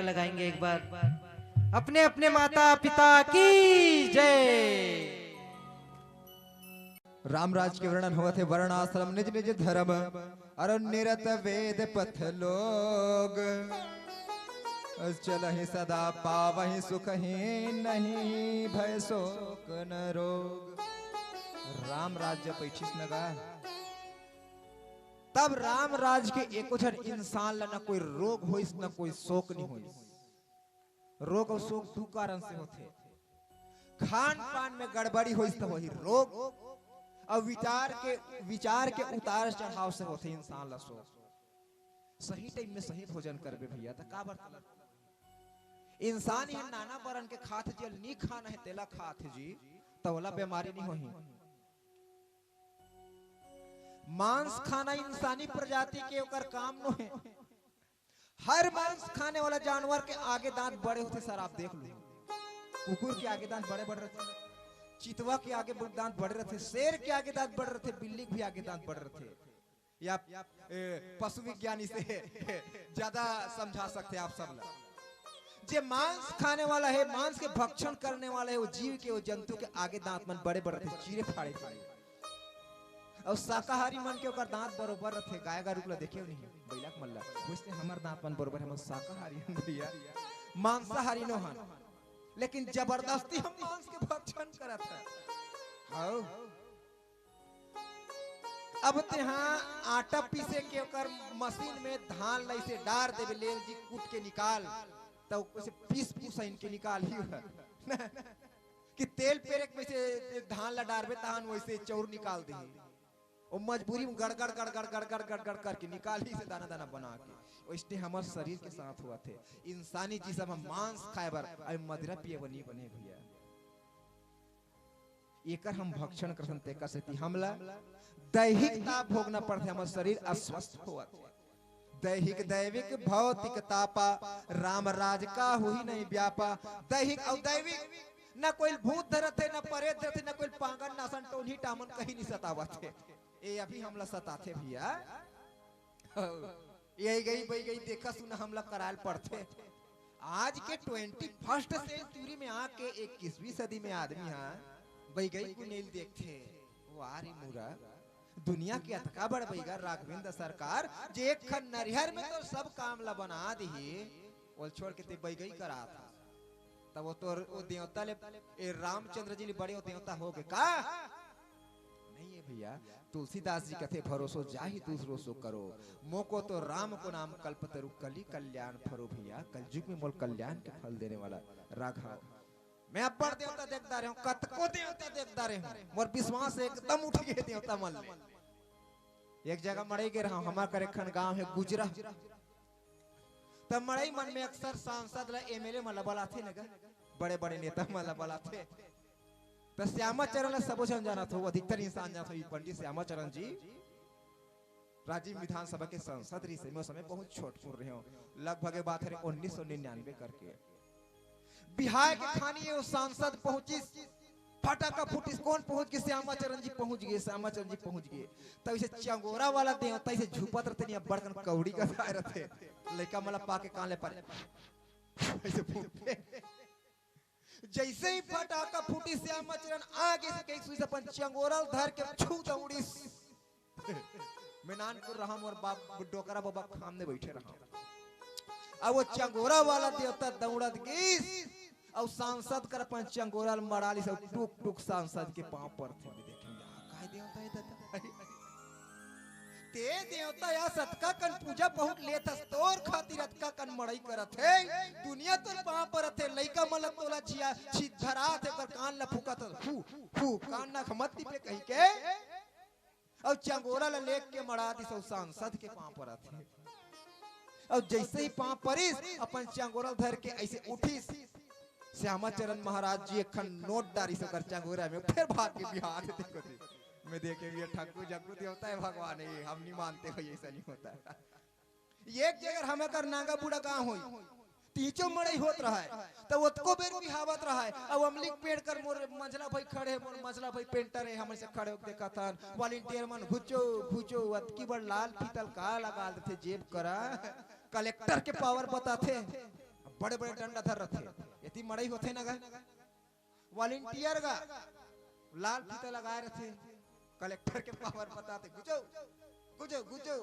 लगाएंगे एक बार अपने अपने माता पिता की जय। राम राज के वर्णन होवत हे, वर्ण आश्रम निज निज धर्म, अरु निरत वेद पथ लोग। चलहि सदा पावहि सुखहि, नहीं भय शोक न रोग। राम राज जब बैठिस न गा, तब राम राज के एको झन इंसान ला न कोई रोग होइस, न कोई शोक नहीं होइस। रोग अउ शोक दू कारण से होथे। खान पान में गड़बड़ी होइस त होही रोग, अउ विचार के, विचार के उतार चढ़ाव से होथे इंसान ला शोक। सही टाइम में सही भोजन करबे भैया, त काबर तलत? इंसान ये नाना बरन के खात जी, नी खाना हे तेला खात जी, त ओला बीमारी नहीं होही। मांस खाना इंसानी प्रजाति के ओकर काम नोहे। हर मांस खाने वाला जानवर के आगे दांत बड़े होथे सर, आप देख लो। कुकुर के आगे दांत बड़े बड़े रहथे, चितवा के आगे दांत बड़े रहथे, शेर के आगे दांत बड़े रहथे, बिल्ली के भी आगे दांत बड़े रहथे, या ए, पशु विज्ञानी से ज्यादा समझा सकथे आप सब ला। जे मांस खाने वाला हे, मांस के भक्षण करने वाला हे, वो जीव के, वो जंतु के आगे दांत मन बड़े बड़े रहथे, चीरे फाड़े के लिए। अउ शाकाहारी मन के ओकर दांत बरोबर रथे, गाय गरू ला देखे नहीं, बइला के मन ला। वइसने हमर दांत मन बरोबर, हमन शाकाहारी हन भैया, मांसाहारी नो हन, लेकिन जबरदस्ती हम मांस के भक्षण करत हन। हौ। अब तेहा आटा पीसे के ओकर मशीन में धान ला अइसे डार देबे, ले जी कूट के निकाल, त ओसे पीस पुसाइन के निकाल ही। कि तेल पेरे के वइसे धान ला डारबे, तहान वइसे चौर निकाल देही। ओ मजबूरी में गड़गड़, गड़गड़, गड़गड़, गड़गड़ करके निकाल ही से दाना, दाना बना के। वइसने हमर शरीर के साथ होवत हे। इंसानी जिसम हम मांस खाए बर, अउ मदिरा पिए बर नहीं बने भैया। एकर हम भक्षण करथन, तेकर सेती हमला दैहिक ताप भोगना पड़थे, हमर शरीर अस्वस्थ होवत हे। दैहिक दैविक भौतिक तापा, राम राज का हुई नहीं व्यापा। दैहिक अउ दैविक, न कोई भूत धरत हे, न परेत धरत हे, न कोई पांगन नासन टोनही टामन कहीं नहीं सतावत हे। ए अभी हमला सताथे भैया। यही गई बई गई, देखा सुना हमला करायल पड़थे। आज के ट्वेंटी फर्स्ट सेंचुरी में आके इक्कीसवीं सदी में आदमी हा बई गई गुनेल देखथे। वाह रे मूरख, दुनिया के अतका बड़ बइगा राघवेंद्र सरकार, जे एक खन नरिहर में तोर सब काम ला बना दिही, ओल छोड़ के ते बई गई करात हस। तब वो तोर, वो देवता ले, ए रामचंद्र जी ले बड़े वो देवता होगे का? नहीं है भैया। तुलसीदास जी कथे, "भरोसो जाहि दूसरो सो करो, मोको तो राम को नाम कल्पतरु, कलि कल्याण फरो।" भैया, कलयुग में मोल कल्याण के फल देने वाला राघव। मैं अब्बड़ देवता देख डारे हूँ, कतको देवता देख डारे हूँ, मोर विश्वास एकदम उठ गए देवता मन ले। एक जगह मड़ई गे रहा हूँ, हमार कर एक खन गांव है गुजरा, तब मड़ई मन में अक्सर सांसद ला, एमएलए मन ला बलाथे न गा, बड़े-बड़े नेता मन ला बलाथे। त श्यामा चरण ला सबो झन जानत हो, अधिकतर इंसान जानत हो, ई पंडित श्यामा चरण जी राजिम विधानसभा के सांसद रहिस हे। मैं ओ समय बहुत छोटकुन रहे हूँ, लगभग ए बात हरे उन्नीस सौ निन्यानवे करके। बिहार के खानी हे, ओ सांसद पहुंचिस, फटाका फूटिस, कोन पहुंच गे? श्यामा चरण जी पहुंच गे, श्यामा चरण जी पहुंच गे। तब अइसे चंगोरा वाला देवता अइसे झुपत रथे, नहीं अब्बड़ कन कौड़ी गसाए रथे, लइका मन ला पाके कान ले परे अइसे फूटथे। जइसे ही फटाका फूटिस, श्यामा चरण आगे से कहीं सुइस अपन चंगोरा ल धर के छू दौड़िस। मैं नानकुन रहा हूँ, मोर बाप डोकरा बाबा के सामने बइठे रहा हूँ। अब वो चंगोरा वाला देवता दौड़त गिस, अउ सांसद कर अपन चंगोरा ल मड़ा लिस, अउ टुक टुक सांसद के पाँव परथे। मैं देखे, "यार, काय देवता हे दादा? ते देवता या सतका कन पूजा बहुत लेत हस, तोर खातिर अतका कन मड़ई करत हे, दुनिया तोर पाँव परत हे, लइका मन ल तोला जिया छित धरात हे, ओकर कान ल फूकत हस, फू, फू, कान नाक मत टिपे कहिके।" अउ चंगोरा ल लेके मड़ा दिस अउ सांसद के पाँव परत हे। अउ जइसे ही पाँव परिस, अपन चंगोरा ल धर के अइसे उठिस। श्यामा चरण महाराज जी एक खन नोट डारिस ओकर चंगोरा में, फेर भाग के बिहार देखो दे। मैं देखे, ये ठक्कू जग्गू देवता हे भगवान, ये हम नहीं मानते हो, ये ऐसा नहीं होता है। एक जगह हमर कर नांगा बूढ़ा गाँव होई, तीचो मड़ई होत रहय, त ओतको बेर बिहावत रहय। अब अमली के पेड़ कर मोर मंझला भाई खड़े, मोर मंझला भाई पेंटर हे, हमन से खड़े होके देखत हन। वॉलंटियर मन घुचो, घुचो, अतकी बड़ लाल फीतल का लगा देथे जेब करा, कलेक्टर के पावर बताथे। अब बड़े बड़े डंडा धर रथे, एती मड़ई होथे ना गा, वॉलंटियर गा लाल फीता लगाए रथे, कलेक्टर के पावर बताथे, "घुचो, घुचो, घुचो।"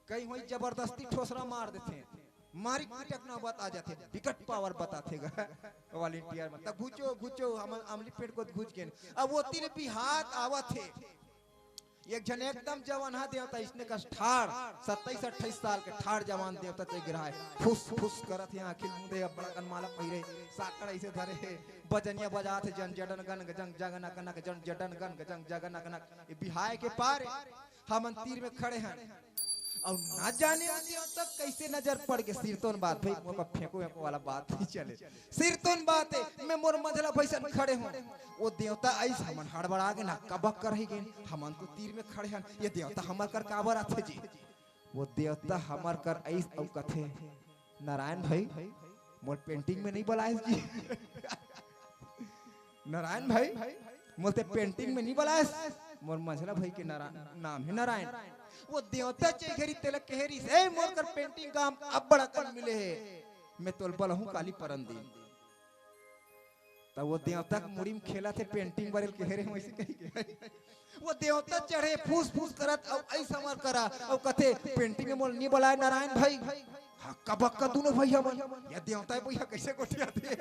कहीं होई जबरदस्ती ठोसरा मार देथे, मारी पीटक नौबत आ जाथे, बिकट पावर बताथे गा वॉलंटियर मन, "त घुचो, घुचो, हम अमली पेड़ कोत घुच गेन।" अब ओती ले बिहात आवत हे, एक झन एकदम जवान हा देवता, इसने कस ठाड़, सत्ताईस अट्ठाईस साल के ठाड़ जवान देवता ते गिराए, फुस फुस करत हे, आँखी मूंदे, अब्बड़ अकन माला पहिरे, साकड़ ऐसे धरे हे, बजनिया बजात हे, "जन जडन गन गजंग जगन अकनक, जन जडन गन गजंग जगन अकनक।" ये बिहाए के पार हमन तीर में खड़े हन, अउ ना जाने वो देवता कैसे नजर पड़ गे। सिरतोन बात भाई, मोर पर फेंको वेंको वाला बात नहीं चले। सिरतोन बात हे, मैं मोर मंझला भइसन खड़े हों। वो देवता आइस, हमन हड़बड़ा गेन, हक्का बक्का रहि गेन, हमन तो तीर में खड़े हन, ये देवता हमर कर काबर आथे जी? वो देवता हमर कर आइस अउ कथे, "नारायण भाई, मोर पेंटिंग में नहीं बलाएस जी।" "नारायण भाई, मोर ते पेंटिंग में नहीं बलाएस।" "मोर मंझला भाई के नारा-, नाम हे नारायण।" वो देवता चढ़े रहिस, तेला कहे रहिस, "ए, मोर कर पेंटिंग काम अब्बड़ अकन मिले हे, मैं तोल बलाहूँ काली परन दिन।" त वो देवता के मुड़ी में खेलत हे, पेंटिंग बरेल कहे रहे, वैसे कही के। वो देवता चढ़े फूस फूस करत, अउ ऐसा मर करा, अउ कथे, "पेंटिंग में मोला नहीं बलाए नारायण भाई।" हक्का बक्का दूनों भइया मन, ये देवता हे भइया, कैसे गोठियाथे?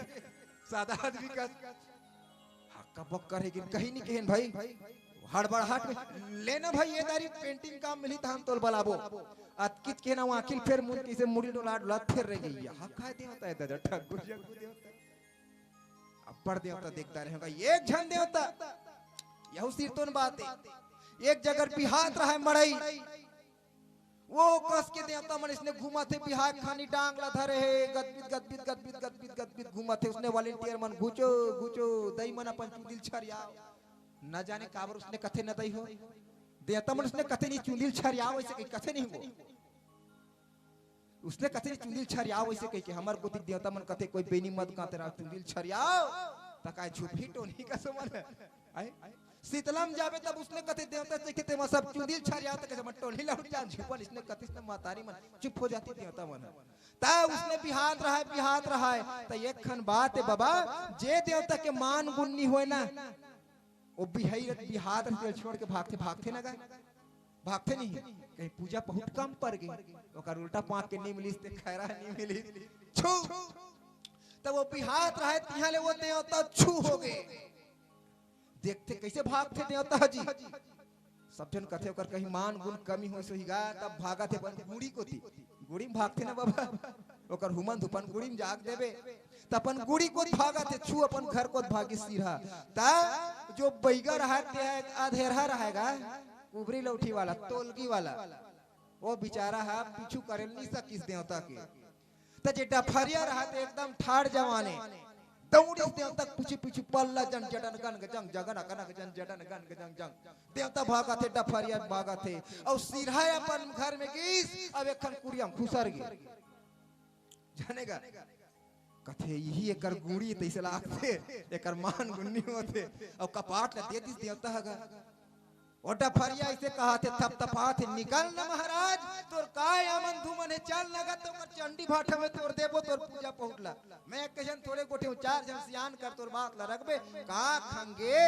सादा आदमी का हक्का बक्का रहे कि कहीं नहीं कहेन भाई, हड़बड़ाहट में, "लेना भाई, ये दारी पेंटिंग काम मिली त हम तोल बलाबो।" अतकिच के ना वो आँखी ल फेर मुन कैसे मुड़ी डोला डोला फेर रह गई। हक्का देवता हे दादा, ठगुरिया देवता। अब्बड़ देवता देखता रहे होगा, एक झन देवता, यहू सिरतोन बात हे, एक जगह बिहात रहा हे मड़ई, वो कस के देवता मन इसने घूमत हे, बिहाय खानी डांग ला धरे हे, गदबिद, गदबिद, गदबिद, गदबिद, गदबिद घूमत हे। उसने वॉलंटियर मन, "घुचो, घुचो, दई मन अपन चुंदी ल छरियाओ।" न जाने काबर उसने कथे न दई हो। देवता मन उसने कथे नहीं, "चुंदी ल छरियाओ," ऐसे कही कथे नहीं वो। उसने कथे नहीं, "चुंदी ल छरियाओ," ऐसे कही के हमर गोती देवता मन कथे, "कोई बेनी मत गाते रहो, चुंदी ल छरियाओ।" त काय छुपी टोनी का समझ आए? शीतलम जाबे तब उसने कथे देवता देखे ते सब चुंदी ल छरियाओ, त कहे, "मैं टोली लौट जा, छुपल।" इसने कथे, इसने महतारी मन चुप हो जाती देवता मन। त उसने बिहात रहा हे, बिहात रहा हे। त एक खन बात हे बाबा, जे देवता के मान गुण नहीं होय ना, वो बिहाई रत बिहात रत छोड़ के भागथे, भागथे ना गा, भागथे नहीं, कहीं पूजा बहुत कम पड़ गई, ओकर उल्टा पाँक के नहीं मिलिस, ते खैरा नहीं मिलिस, छू। त वो बिहात रहा हे, तिहाँ ले वो देवता छू हो गे। देखथे कैसे भागथे देवता जी। सब झन कथे ओकर कहीं मान गुण कमी होइस होही गा, तब भागत हे अपन गुड़ी कोती। गुड़ी में भागथे ना बाबा, ओकर हुमन धुपन गुड़ी में जाग देबे, त अपन गुड़ी कोत भागत हे, छू अपन घर कोत भागी सिरहा। त जो बइगा रहा हे, ते अधेरहा रहा हे गा, कुबरी लौठी वाला, तोलगी वाला, वो बेचारा हा पीछू करे नहीं सकिस देवता के। त जे डफरिया रहा ते एकदम ठाड़ जवान हे, दौड़िस देवता के पीछू पीछू पल्ला जन जडन गन गजंग जगन अकनक जन जडन गन गजंग जंग। देवता भागत हे, डफरिया भागत हे, अउ सिरहा अपन घर में गिस, अब एक खन कुड़िया में खुसर गे। जाने गा, कथे, "यही एकर गुड़ी तइसे लागथे, एकर मान गुण नहीं होथे।" अउ कपाट ल दे दिस देवता ह गा। ओ डफरिया ऐसे कहाथे, थपथपाथे, "निकल न महाराज, तोर काय अमन धुमन हे, चल न गा, तोर चंडी भाठा में तोर देबो तोर पूजा पहुट ला।" मैं एक झन थोड़े गोठे हूँ, चार झन सियान कर तोर बात ला रखबे। का खंगे,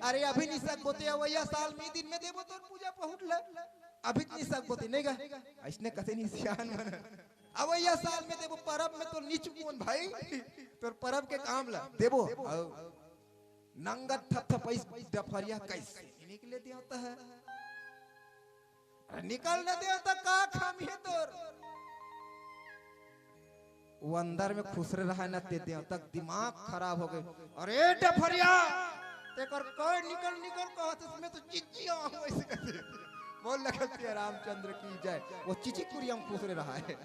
अरे अभी नहीं सकबो ते, अवइया साल में दिन में देबो तोर पूजा पहुट ला, अभी नहीं सकबो ते, नहीं गा? ऐसने कथे नहीं सियान मन, अवइया साल में देबो, परब में तो नहीं चुकोन भाई, तोर परब के काम ला देबो। अउ नंगत थपथपइस डफरिया कइसे निकले देवता ह। अरे निकल न देवता, का खामी हे तोर? वो अंदर में खुसरे रहा न, ते देवता के दिमाग खराब हो गे। "अरे डफरिया, तेकर कोई निकल निकल कहत, इसमें तो चिचिया हूँ," ऐसे कहते। बोल लखन सिया रामचंद्र की जय। वो चिची कुरिया में खुसरे रहा हे।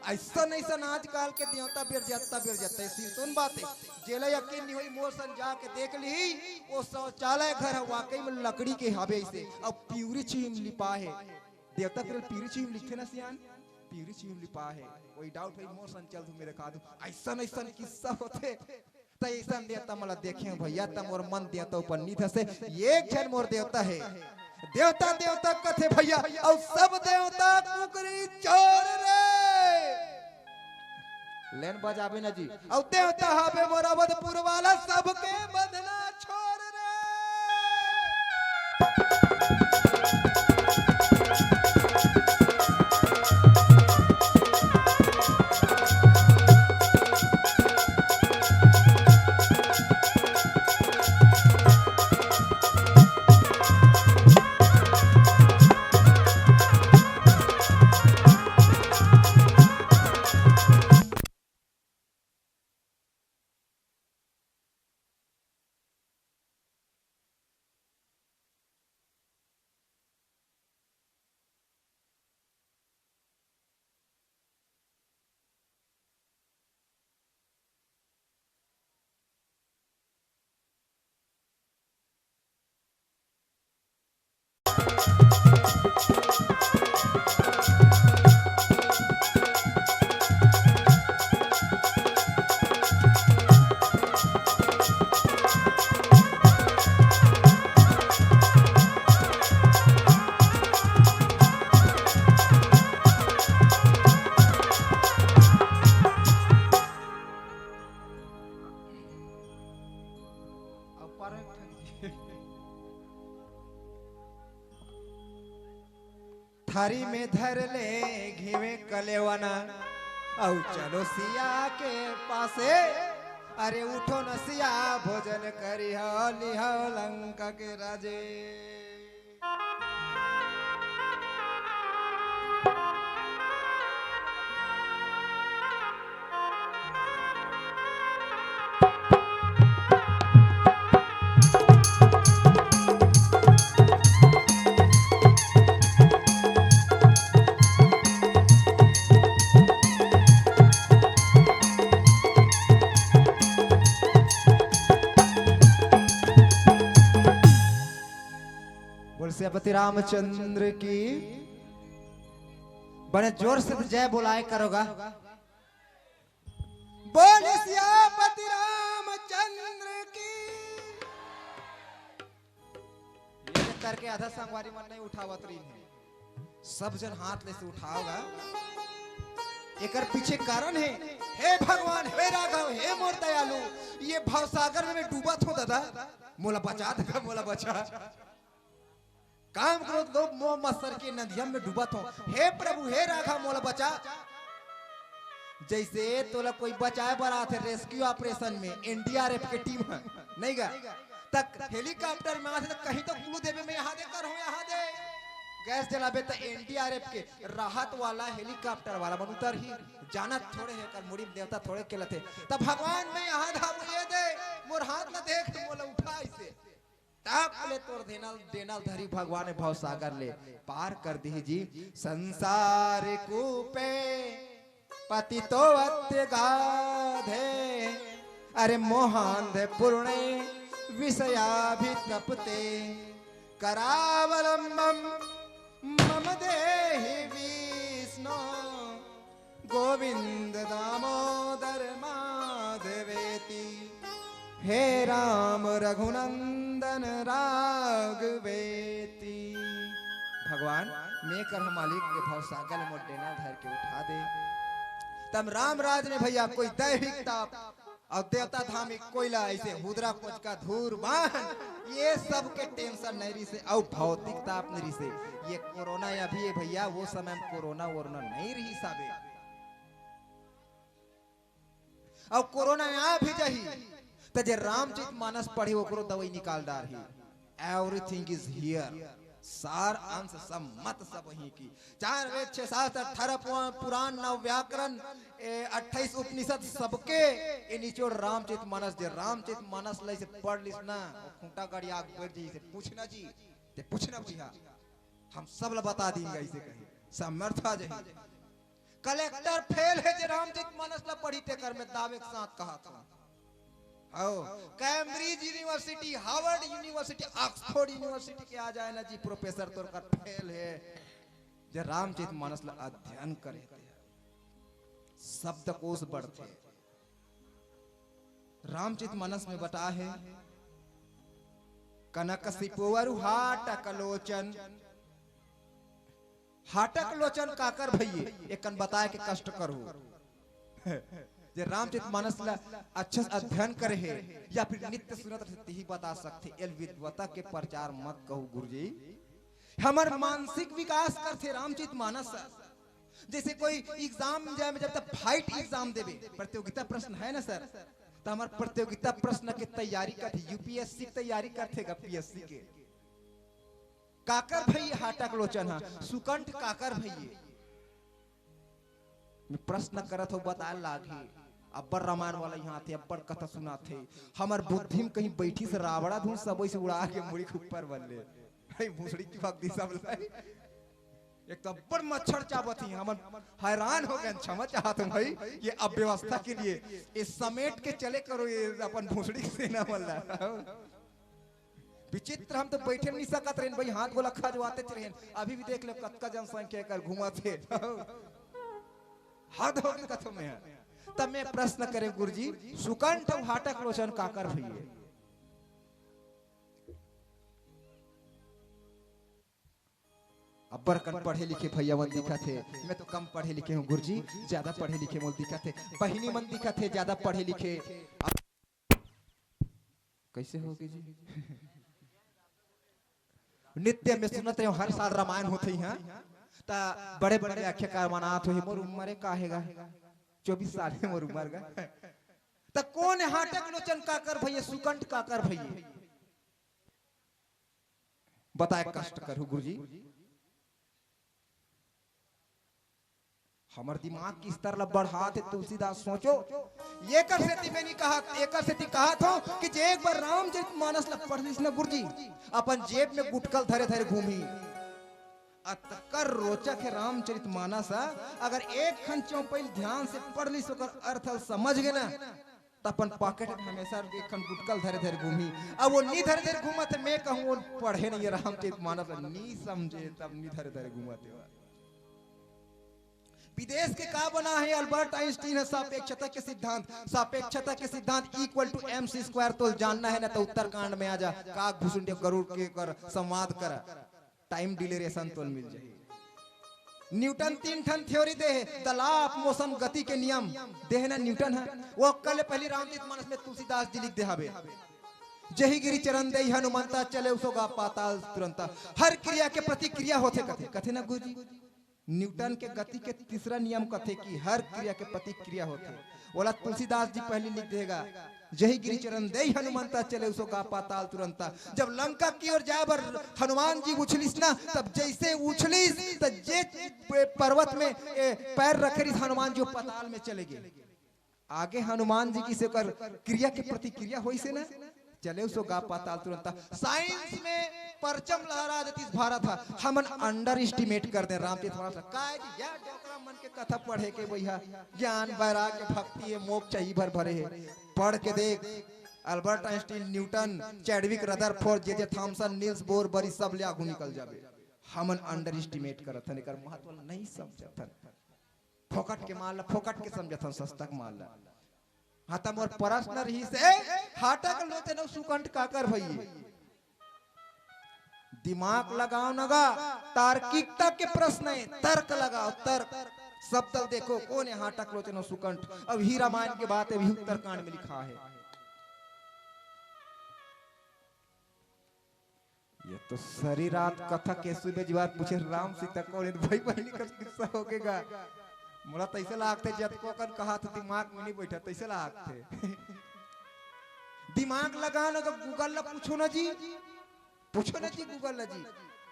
ऐसन ऐसन आजकल के देवता बेर जाता, बेर जाता। ये सिरतोन बात हे, जेला यकीन नहीं होई, मोर सन जाके देख लिही, वो शौचालय घर ह वाकई में लकड़ी के हवे ऐसे, अउ पिउरी छुई में लिपा हे। देवता के पिउरी छुई में लिखे ना सियान, पिउरी छुई में लिपा हे। वही डाउट होई, मोर सन चल तू मेरे का दू। ऐसन ऐसन किस्सा होथे। त अइसन देवता मन ला देखे हूँ भइया, त मोर मन देवता ऊपर नहीं धसे। एक झन मोर देवता हे, देवता देवता कथे भइया, अउ सब देवता कुकरी चोर रे। लेन बजाबे न जी। अउ देवता हबे मोर अवधपुर वाला, सबके बंधना छोड़ रे। थारी में धर ले घिवे कलेवना, अउ चलो सिया के पासे। अरे उठो न सिया, भोजन करिहो, लिहो लंका के राजे। बोल सियापति रामचंद्र की। बड़े जोर से तो जय बोलाए करोगा। बोल सियापति रामचंद्र की। ये करके आधा संगवारी मन नहीं उठावत रही है, सब जन हाथ ले से उठाओगा। एकर पीछे कारण है, हे भगवान, हे राघव, हे मोर दयालु, ये भवसागर में मैं डूबत हूँ दादा, मोला बचा दादा, मोला बचा। काम क्रोध लोभ मोह मत्सर के नदिया में डूबत हो। हे प्रभु, हे राघव, मोला बचा। जैसे तोला कोई बचाए बर आथे रेस्क्यू ऑपरेशन में, एनडीआरएफ के टीम ह, नहीं गा, तक हेलीकॉप्टर में आथे त कहीं तो कुलू देबे में यहाँ दे कर हो, यहाँ दे। गैस जलाबे त एनडीआरएफ के राहत वाला हेलीकॉप्टर वाला मन उतर ही, जानत थोड़े हे कर मुड़ी में देवता थोड़े केलथे। तब भगवान में यहाँ धाबू ये दे, मोर हाथ न देख, मोला उठा इसे। तब ले तोर देनल, देनल धरी भगवान भवसागर ले पार कर दिही जी। संसार कूपे पतितो अत्यगाधे, अरे मोहांध पूर्णे विषयाभितप्ते, करावलंबम मम देहि विष्णो गोविंद दामोदर माधवेति, हे राम रघुनंदन राघवेति। भगवान, मैं कर हम मालिक के भवसागर में मोर डेना धर के उठा दे। तब राम राज में भैया कोई दैविक ताप अउ देवता धाम एक कोयला ऐसे हुदरा कोचका धूर बान, ये सब के टेंशन नहीं रही से, अउ भौतिक ताप नहीं रही से। ये कोरोना अभी है भैया, वो समय में कोरोना वोरोना नहीं रही साबे। अउ कोरोना आ भी जाही, त जे रामचरित मानस पढ़ी ओकरो दवाई निकाल डारही। Everything is here, सार अंश सब मत सब ही की। चार वेद, छह शास्त्र, अठारह पुआ-, पुराण, नौ व्याकरण, ए, अट्ठाईस उपनिषद, सबके ए निचोड़ रामचरित मानस। जे रामचरित मानस ला इसे पढ़ लिस ना, वो खूंटा गड़ी आग बैठ जाई, इसे पूछना जी, ते पूछना भैया, हम सब ला बता देंगे इसे कहीं, समर्थ आ जाही। कलेक्टर फेल है जे रामचरित मानस ला पढ़ी, तेकर में दावे के साथ कहा था। हो, Cambridge university, Harvard university, Oxford university के आ जाए ना जी प्रोफेसर, तोर कर फेल है जे रामचरित मानस ला अध्ययन करे ते। शब्दकोश बढ़थे। रामचरित मानस में बता है, कनक सिपुवर हाटक लोचन। हाटक लोचन काकर भइये, एकन बताए के कष्ट करो। जे रामचरित मानस ला अच्छा से अध्ययन करे हे या फिर नित्य सुनत रथे, तेही बता सकथे। एला विद्वता के प्रचार मत कहू गुरुजी। हमर मानसिक विकास करथे रामचरित मानस। जैसे कोई एग्जाम जाए में जब तक फाइट एग्जाम देबे, प्रतियोगिता प्रश्न है ना सर, तो हमर प्रतियोगिता प्रश्न के तैयारी करथे, यूपीएससी के तैयारी करथे गा, पीएससी के। काकर भई हाटक लोचन हा, सुकंठ काकर भई? मैं प्रश्न करत हूँ, बताए लागही। अब्बड़ रामायण वाला यहाँ थे, अब्बड़ कथा सुनाथे। हमर बुद्धि में कहीं बैठी से रावणा धुन सबो से उड़ा के मुड़ी के ऊपर बल्ले। भाई भोसड़ी की भक्ति सब लाई। एक तो अब्बड़ मच्छर चाबत ही, हमन हैरान हो गए, क्षमा चाहत हूँ भाई, ये अव्यवस्था के लिए। ये समेट के चले करो, ये अपन भोसड़ी के सेना वाला। विचित्र, हम तो बैठे नहीं सकत रहेन भाई, हाथ गोला खजवाते रहेन। अभी भी देख लो कतका जनसंख्या कर घूमत हे। हद हो गई कथो में। तब मैं प्रश्न करे गुरुजी, सुकंठ अउ हाटक लोचन काकर भई? अब्बड़ कन पढ़े लिखे भैया मन दिखत हे, मैं तो कम पढ़े लिखे हूँ गुरुजी, ज्यादा पढ़े लिखे मोल दिखत हे। बहिनी मन दिखत हे ज्यादा पढ़े लिखे। कैसे होगे जी? नित्य में सुनत रहे हर साल रामायण होथे इहाँ, त बड़े बड़े व्याख्याकार मन आत होही। मोर उम्र का हे गा, चौबीस साल हे मोर उम्र गा। त कोन हाटक लोचन काकर भई, सुकंठ काकर भई? बताए कष्ट करहु गुरुजी। हमर दिमाग के स्तर ला बढ़ात हे तुलसीदास, सोचो। एकर सेती मैं नहीं कहत, एकर सेती कहत हूँ कि जे एक बार रामचरित मानस ला पढ़ लिस ना गुरुजी, अपन जेब में गुटकल धरे धरे घूमही। अतकर रोचक हे रामचरित मानस ह। अगर एक खन चौपई ल ध्यान से पढ़ लिस, ओकर अर्थ ल समझ गे ना, त अपन पॉकेट में हमेशा एक खन गुटकल धरे धरे घूमही। अब वो नी धरे धरे घूमत हे, मैं कहूँ वो पढ़े नहीं हे रामचरित मानस ल, नी समझे, तब नी धरे धरे घूमत हे। विदेश के का बना हे अल्बर्ट आइंस्टीन ह? सापेक्षता के सिद्धांत। सापेक्षता के सिद्धांत equal to mc square। तोल जानना हे ना, त उत्तरकांड में आ जा, काक भूषण देव गरुड़ के कर संवाद करा, टाइम डिलेरेशन तोल मिल जाही। न्यूटन तीन ठन थ्योरी दे हे, the law of motion, गति के नियम दे हे ना न्यूटन ह। वो कल पहली रामचरित मानस में तुलसीदास जी लिख दे हवे, जही गिरि चरण देई हनुमंता, चले उसो गा पाताल तुरंता। हर क्रिया के प्रतिक्रिया होथे कथे, कथे ना गुरुजी? न्यूटन के गति के तीसरा नियम कथे कि हर क्रिया के प्रतिक्रिया होथे। ओला तुलसीदास जी पहली लिख देगा, जही गिरि चरण देई हनुमंता, चले उसो गा पाताल तुरंता। जब लंका की ओर जाए बर हनुमान जी उछलिस ना, तब जैसे उछलिस त जे पर्वत में ए, पैर रखे रिस हनुमान जी, वो पाताल में चले गे। आगे हनुमान जी की से ओकर क्रिया के प्रतिक्रिया होइस हे ना, चले उसो गा पाताल तुरंता। साइंस में परचम लहरा देतिस भारत ह, हमन अंडर एस्टिमेट कर दे रामचरित मानस। काय जी, या डोकरा मन के कथा पढ़े के भैया, ज्ञान वैराग्य भक्ति हे, मोक्ष ही भर भरे हे। पढ़ के देख, Albert Einstein, Newton, Chadwick Rutherford, जे जे थॉमसन, नील्स बोर, बरी सब ले आगू निकल जाबे। हमन अंडर एस्टिमेट करत हन, एकर महत्व ल नहीं समझत हन। फोकट के माल ला फोकट के समझत हन, सस्ता के माल ला। हाँ, त मोर प्रश्न रहिस हे, हाटक लोचन अउ सुकंठ काकर भई? दिमाग लगाओ न गा, तार्किकता के प्रश्न हे, तर्क लगाओ, तर्क। शब्द ल देखो, कोन हे हाटक लोचन अउ सुकंठ? अब ही रामायण के बात हे, अभी उत्तरकांड में लिखा हे। ये तो सरी रात कथा के सुबे जुआर पूछे, राम सीता कोन हे? भाई बहिनी कर किस्सा होगे गा। मोला तइसे लागथे, जतको कन कहा तो दिमाग में नहीं बैठा, तइसे लागथे। दिमाग लगा ना तो गूगल ला पूछो ना जी, पूछो ना जी गूगल ला जी,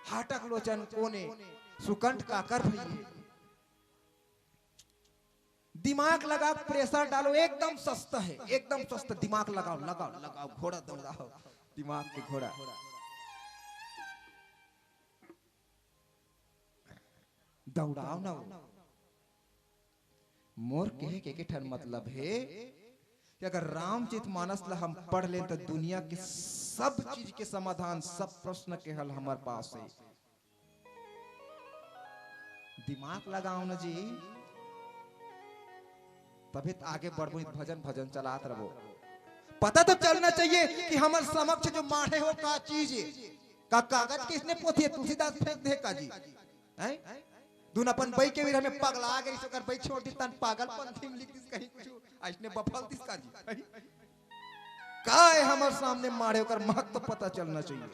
हाटक लोचन कोन हे, सुकंठ काकर भई हे? दिमाग लगाओ, प्रेशर डालो, एकदम सस्ता हे, एकदम सस्ता। दिमाग लगाओ, लगाओ, लगाओ, घोड़ा दौड़ाओ, दिमाग के घोड़ा दौड़ाओ ना वो। मोर कहे के एक ठन मतलब हे कि अगर रामचरित मानस ला हम पढ़ लेन, त दुनिया के सब चीज के समाधान, सब प्रश्न के हल हमर पास हे। दिमाग लगाओ ना जी, तभी तो आगे बढ़बो, भजन, भजन चलात रहो। पता तो चलना चाहिए कि हमर समक्ष जो माढ़े हो का चीज हे, का कागज के इसने पोथी हे, तुलसीदास फेंक दे का जी, हैं? दुन अपन बई के विरह में पगला गे रिहिस, ओकर बई छोड़ दिस, तहन पागल पंथी में लिख दिस कहीं कुछ, अइसने बफल दिस का जी। का हे हमर सामने माढ़े, ओकर महक तो पता चलना चाहिए।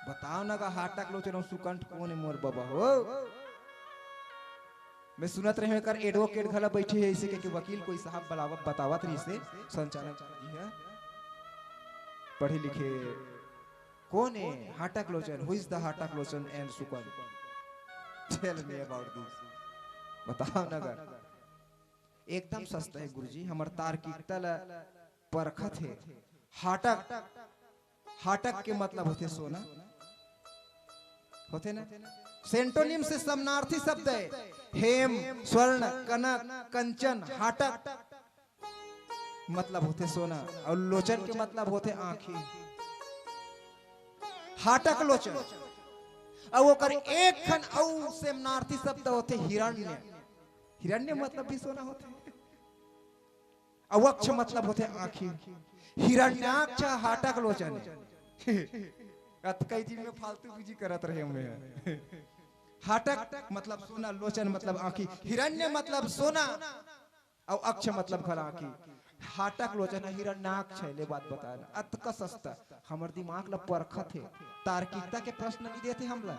बताव न गा, हाटक लोचन अउ सुकंठ कोन हे मोर बबा हो? मैं सुनत रहेंव, एकर advocate घला बइठे हे, अइसे कहिके वकील कोई साहब बलावत, बतावत रहिसे, संचालक जी हे, पढ़े लिखे, कोन हे हाटक लोचन? Who is the हाटक लोचन and Sukanth? Tell me about this. बताव न गा। एकदम सस्ता हे गुरुजी, हमर तार्किकता ला परखत हे। हाटक, हाटक के मतलब होथे सोना, होथे ना? Synonyms से समानार्थी शब्द हे, हेम, स्वर्ण, कनक, कंचन, हाटक मतलब होथे सोना, अउ लोचन के मतलब होथे आँखी। हाटक लोचन। अउ ओकर एक ठन अउ समानार्थी शब्द होथे हिरण्य। हिरण्य मतलब भी सोना होथे। अउ अक्ष मतलब होथे आँखी। हिरण्याक्ष हाटक लोचन। अतकई जी में फालतू busy करत रहेंव मैं। हाटक मतलब सोना, लोचन मतलब आँखी, हिरण्य मतलब सोना, अउ अक्ष मतलब घला आँखी। हाटक लोचन हे, हिरण्याक्ष हे, ले बात बता ना। अतका सस्ता, हमर दिमाग ला परखत हे, तार्किकता के प्रश्न नइ देथे हमला।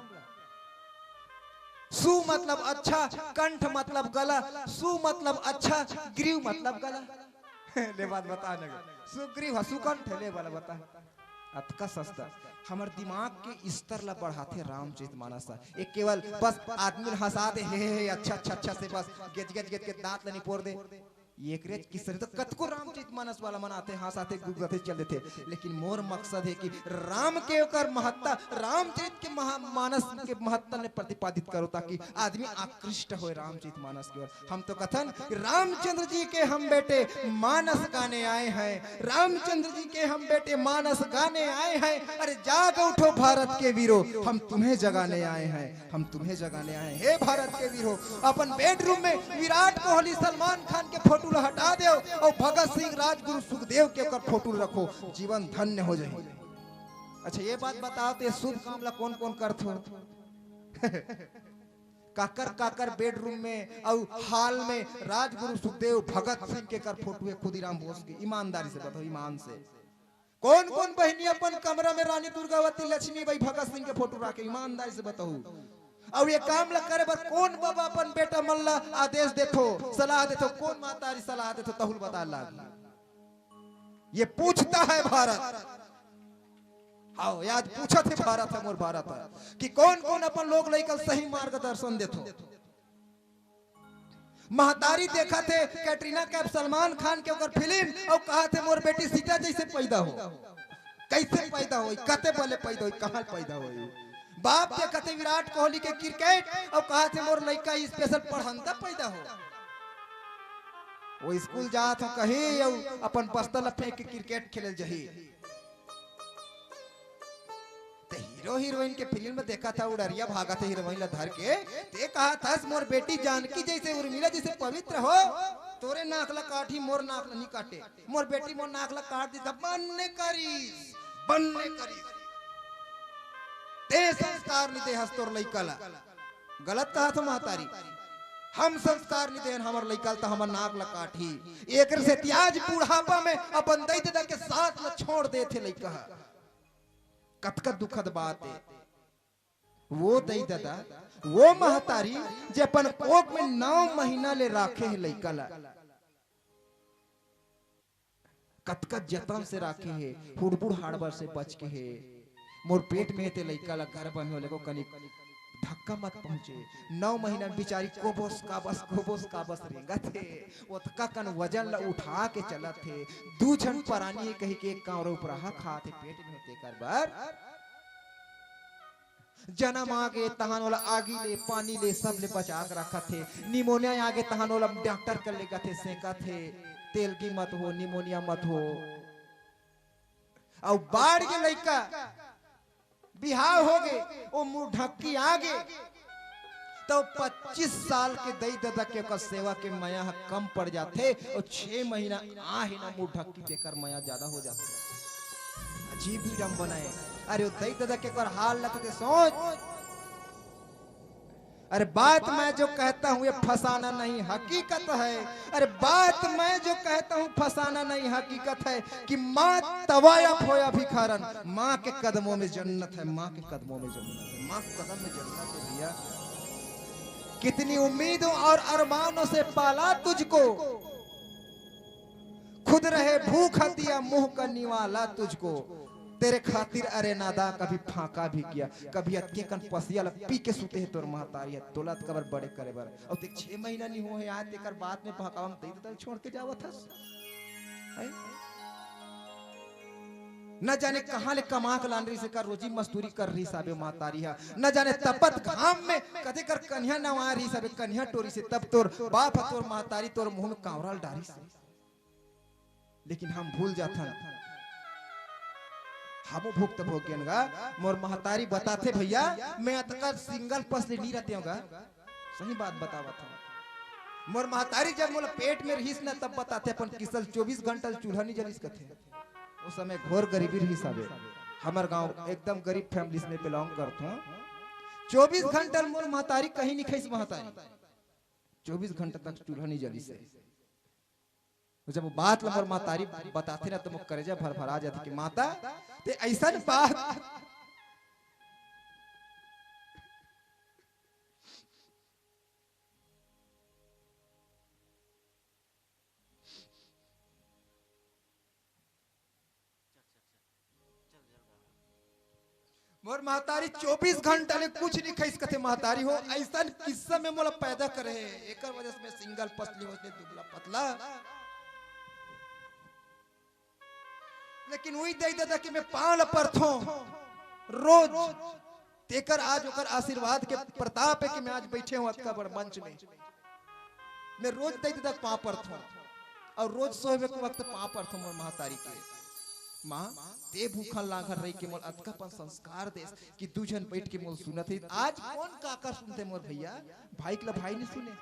सु मतलब अच्छा, कंठ मतलब गला, सु मतलब अच्छा, ग्रीव मतलब गला। ले बात बता ना, सुग्रीव ह, सुकंठ हे, ले वाला बता। अतका सस्ता, हमर दिमाग के स्तर ला बढ़ाथे रामचरित मानस ह। ये केवल बस आदमी ला हंसा दे, हे, हे, हे, अच्छा, अच्छा, अच्छा से बस गेज, गेज, गेज के दांत ला निपोर दे। ये एकरे किस्सा तो कतको रामचरित मानस वाला मन आथे, हंसाथे, गुदगुदाथे, चल देथे। लेकिन मोर मकसद हे कि राम के ओकर महत्ता, रामचरित के महा-, मानस के महत्ता ने प्रतिपादित करो, ताकि आदमी आकृष्ट होय रामचरित मानस की ओर। हम तो कथन कि रामचंद्र जी के हम बेटे मानस गाने आए हैं, रामचंद्र जी के हम बेटे मानस गाने आए हैं। अरे जाग उठो भारत के वीरो, हम तुम्हें जगाने आए हैं, हम तुम्हें जगाने आए हैं। हे भारत के वीरो, अपन bedroom में विराट कोहली, सलमान खान के फोटो ला हटा देव अउ भगत सिंह, राजगुरु, सुखदेव के ओकर फोटो रखो, जीवन धन्य हो जाही। अच्छा, ये बात बताव, ते शुभ काम ला कौन कौन करथो? काकर काकर bedroom में अउ hall में राजगुरु सुखदेव, भगत सिंह के कर फोटो हे, खुदीराम बोस के? ईमानदारी से बताओ, ईमान से। कौन कौन बहिनी अपन कमरा में रानी दुर्गावती, लक्ष्मी बाई, भगत सिंह के फोटो राखे? ईमानदारी से बताओ। अउ ये काम ला करे बर कौन बाबा अपन बेटा मन ला आदेश देथो, सलाह देथो? कौन महतारी सलाह देथो, तहूं ल बता लाग। ये पूछता है भारत। हाव, ये आज पूछत हे भारत ह, मोर भारत ह, कि कौन कौन अपन लोग लइका ल सही मार्गदर्शन देथो। महतारी देखत हे कैटरीना कैफ, सलमान खान के ओकर फिल्म, अउ कहत हे मोर बेटी सीता जइसे पैदा हो। कइसे पैदा होई, कते बले पैदा होई, कहां पैदा होई? बाप देखत हे विराट कोहली के cricket, अउ कहत हे मोर लइका special पढ़ंता पैदा हो। वो स्कूल जात हो कही, अउ अपन बस्ता ला फेंक के cricket खेले ल जाही। ते हीरो हीरोइन के फिल्म में देखत हस, उड़रिया भागत हे हीरोइन ला धर के, ते कहत हस मोर बेटी जानकी जइसे, उर्मिला जइसे पवित्र हो, तोरे नाक ला काटही, मोर नाक ला नइ काटे, मोर बेटी मोर नाक ला काट दिही त बने करिस, बने करिस। ते संस्कार नइ दे हस तोर लइका ला। गलत कहत हो महतारी, हम संस्कार नइ देन हमर लइका ल त हमर नाक ला काटही। एकर सेती आज बुढ़ापा में अपन दई ददा के साथ ला छोड़ देथे लइका ह। कतका दुखद बात हे। वो दई ददा, वो महतारी, जे अपन कोख में नौ महीना ले राखे हे लइका ला, कतका जतन से राखे हे, हुड़बुड़ हाड़बड़ से बच के हे। मोर पेट में हे ते लइका ला गर्भ में हो लेको कनिक धक्का मत पहुंचे। नौ महीना में बिचारी कोबोस काबस, कोबोस काबस रेंगत हे। ओतका कन वजन ला उठा के चलत हे। दू झन परानी हे कहिके एक कांवरा उपराहा खात हे पेट में हो तेकर बर। जनम आगे तहान ओला आगी ले, पानी ले, सब ले बचा के रखत हे। निमोनिया आगे तहान ओला डॉक्टर कर ले गथे, सेंकत हे, तेलगी मत हो, निमोनिया मत हो। अउ बाढ़ के लइका बिहाव हो गे, ओ मुंह ढक्की आगे, त पच्चीस साल के दई ददा के ओकर सेवा के मया ह कम पड़ जाथे, अउ छह महीना आहे ना मुंह ढक्की, तेकर मया ज्यादा हो जाथे। अजीब विडम्बना हे। अरे, ओ दई ददा के ओकर हाल ल तो सोच। अरे बात मैं जो कहता हूँ ये फसाना नहीं हकीकत है। अरे बात मैं जो कहता हूँ फसाना नहीं हकीकत है कि माँ तवाया फोया भिखारन, माँ के कदमों में जन्नत है, माँ के कदमों में जन्नत है, माँ के कदम में जन्नत है भैया। कितनी उम्मीदों और अरमानों से पाला तुझको, खुद रहे भूखा दिया मुंह का निवाला तुझको, तेरे खातिर अरे नादा कभी फाका भी किया। कभी अतके कन पसिया ल पी के सुते हे तोर महतारी ह, तोला त कबर बड़े करे बर। अउ ते छह महीना नहीं हो हे आय, तेकर बाद में बहकावा म दई ददा ल छोड़ के जावत हस। हैं? न जाने कहाँ ले कमा के लान रहिस हे, का रोजी मजदूरी कर रहिस हाबे महतारी ह, न जाने तपत घाम में कदे कर कनिहा नवा रहिस हाबे, कनिहा टोरिस हे, तब तोर बाप ह तोर महतारी तोर मुंह में कांवरा ल डारिस हे। लेकिन हम भूल जाथन, हमू भुगत भोग गेन गा। मोर महतारी बताथे, भैया, मैं अतका सिंगल पसली नी रहते गा। सही बात बतावत हूँ। मोर महतारी जब मोला पेट में रहिस ना, तब बताथे अपन किस्सा ल, चौबीस घंटा ल चूल्हा नी जलिस कथे। उस समय घोर गरीबी रहिस हाबे। हमर गांव एकदम गरीब families में belong करथों। चौबीस घंटा ल मोर महतारी कहीं नी खाइस महतारी। चौबीस घंटा तक चूल्हा नी जलिस हे। जब वो बात ल मोर महतारी बताथे ना, तो मोर करेजा भरभरा जाथे कि माता, ते ऐसन बात। मोर महतारी चौबीस घंटा ले कुछ नहीं खाइस कथे महतारी हो, ऐसन किस्सा में मोला पैदा करे हे, एकर वजह से मैं सिंगल पसली हो, इसलिए दुबला पतला। लेकिन उही दई ददा कि मैं पांव ल परथों रोज, तेकर आज ओकर आशीर्वाद के प्रताप हे कि मैं आज बैठे हूँ अतका बड़ मंच में। मैं रोज दई ददा के पांव परथों अउ रोज सोए के वक्त पांव परथों मोर महतारी के। माँ, ते भूखन लांघर रहि के मोल अतका अपन संस्कार देस कि दू झन बैठ के मोल सुनत हे। आज कोन काकर सुनथे मोर भैया? भाई के ल भाई नी सुने,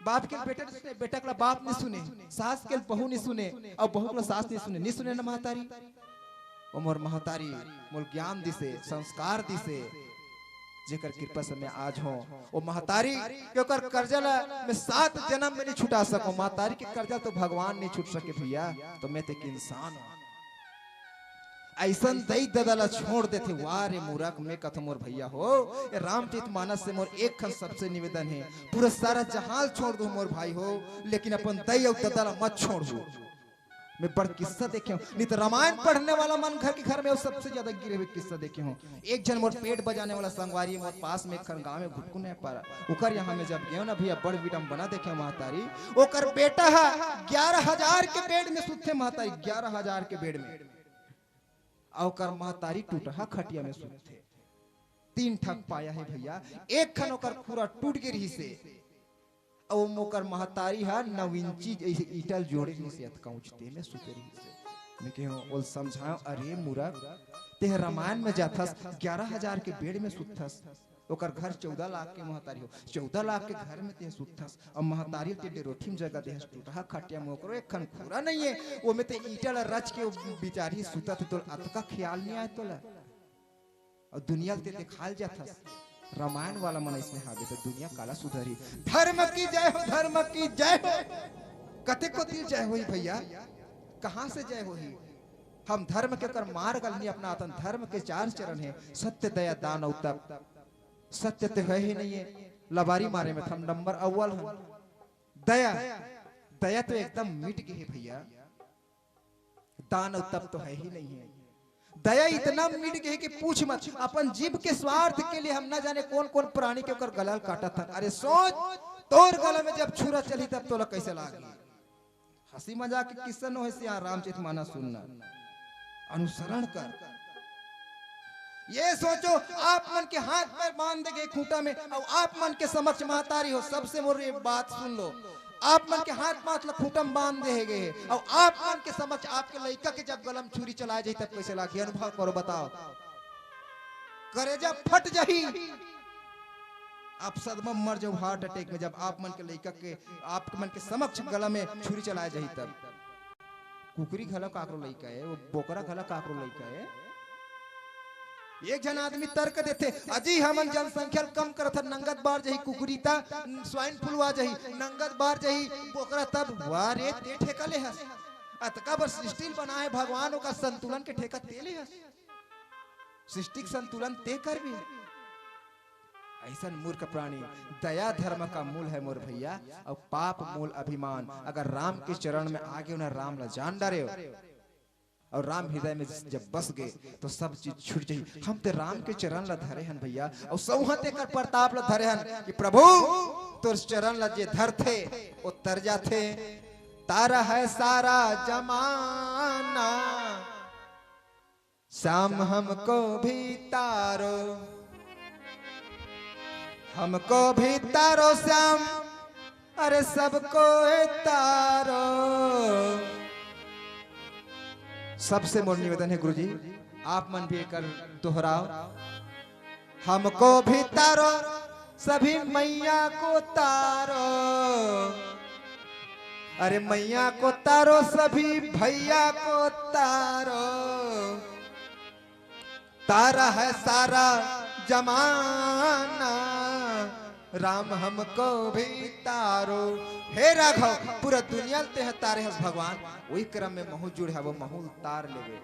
बाप के बेटा नी सुने, बेटा के ल बाप नी सुने, सास के ल बहू नी सुने, अउ बहू के ल सास नी सुने, नी सुने न महतारी। ओ मोर महतारी मोल ज्ञान दिसे, संस्कार दिसे, जेकर कृपा से मैं आज हों। ओ महतारी के ओकर कर्जा ल मैं सात जनम में नी छुटा सकों। महतारी के कर्जा तो भगवान नी छुट सके भैया, तो मैं तो एक इंसान हों। ऐसन दई ददा ल छोड़ देथे, वाह रे मूरख। मैं कथों मोर भैया हो, ए रामचरित मानस से मोर एक खन सबसे निवेदन हे, पूरा सारा जहां ल छोड़ दूं मोर भाई हो, लेकिन अपन दई अउ ददा ल मत छोड़हू। मैं बड़ किस्सा देखे हों, नहीं तो रामायण पढ़ने वाला मन घर के घर में अउ सबसे ज्यादा गिरे हुए किस्सा देखे हों। एक झन मोर पेट बजाने वाला संगवारी मोर पास में एक खन गांव में घुटकुन हे पारा, ओकर यहाँ मैं जब गेंव ना भैया, बड़ विडम्बना देखे महतारी। ओकर बेटा ह ग्यारह हजार के bed में सुतथे महतारी, ग्यारह हजार के bed में। अउ ओकर महतारी टूटहा खटिया में सुतथे। तीन ठक पाया हे भैया, एक खन ओकर खुरा टूट गे रिहिसे, अउ ओकर महतारी ह नौ इंची जइसे ईंटा ल जोड़े रिहिसे, अतका ऊंच ते में सुते रिहिसे। मैं कहेंव, ओल समझाएंव, "अरे मूरख, तेह रामायण में जाथस, ग्यारह हजार के bed में सुतथस, ओकर घर चौदह लाख के महतारी हो, चौदह लाख के घर में तेह सुतथस, अउ महतारी ल ते डेरोठी में जगह देहस, टूटहा खटिया में, ओकरो एक खन खुरा नइये, ओमे ते ईंटा ल रच के ओ बिचारी सुतत हे, तोला अतका ख्याल नइ आय तोला?" अउ दुनिया ल ते देखाल जाथस। रामायण वाला मन अइसने हावे त दुनिया काला सुधरही। धर्म की जय हो, धर्म की जय हो। कते कोती जय होही भैया, कहाँ से जय होही? हम धर्म के ओकर मार्ग ल नी अपनाथन। धर्म के चार चरण हे, सत्य, दया, दान अउ तप। सत्य ते हे ही नइये, लबारी मारे में त हम नंबर अव्वल हन। दया, दया तो एकदम मिट गे हे भैया। दान अउ तप तो हे ही नइये। दया इतना मिट गे हे कि पूछ मत। अपन जीभ के स्वार्थ के लिए हम न जाने कोन-कोन प्राणी के ओकर गला ल काटत हन। अरे सोच, तोर गला में जब छुरा चलही तब तोला कइसे लागही? हंसी मजाक के किस्सा नोहे, सियान रामचरित मानस सुनना, अनुसरण कर। ये सोचो, आप मन के हाथ पैर बांध दे गे खूंटा में, अउ आप मन के समक्ष महतारी हो, सबसे मोर ये बात सुन लो, आप मन के हाथ पांव ल खूंटा में बांध दे गे हे, अउ आप मन के समक्ष आपके लइका के जब गला में छुरी चलाए जाही, तब कइसे लागही? अनुभव करो, बताओ। करेजा फट जाही, आप सदमा में मर जाहू, heart attack में, जब आप मन के लइका के, आप मन के समक्ष गला में छुरी चलाए जाही तब। कुकरी घला काकरो लइका हे, वो बोकरा घला काकरो लइका हे। एक झन आदमी तर्क देथे, "अजी, हमन जनसंख्या ल कम करत हन, नंगत बार जही कुकरी त स्वाइन फ्लू आ जही, नंगत बार जही बोकरा तब।" वाह रे, ते ठेका ले हस। अतका बर सृष्टि ल बनाए भगवान, ओकर संतुलन के ठेका ते ले हस। सृष्टि के संतुलन ते करबे। अइसन मूर्ख प्राणी, दया धर्म का मूल है मोर भैया, अउ पाप मूल अभिमान। अगर राम के चरण में आगे हो ना, राम ला जान डारे हो, अउ राम हृदय में जब बस गे, तो सब चीज छूट जाही। हम ते राम के चरण ला धरे हन भैया, अउ सौंहा तेकर प्रताप ला धरे हन कि प्रभु, तोर चरण ला जे धरथे, वो तर जाथे। तारा है सारा जमाना, श्याम हमको भी तारो, हमको भी तारो श्याम, अरे सबको तारो। सबसे मोर निवेदन है गुरुजी, आप मन भी एकर दोहराव। हमको भी तारो, सभी मैया को तारो। अरे मैया को तारो, सभी भैया को तारो। तारा है सारा जमाना, राम हमको भी तारो। हे राघव, पूरा दुनिया ल तेह तारे हस भगवान, वही क्रम में महू जुड़े हवो, महू ल तार लेवे।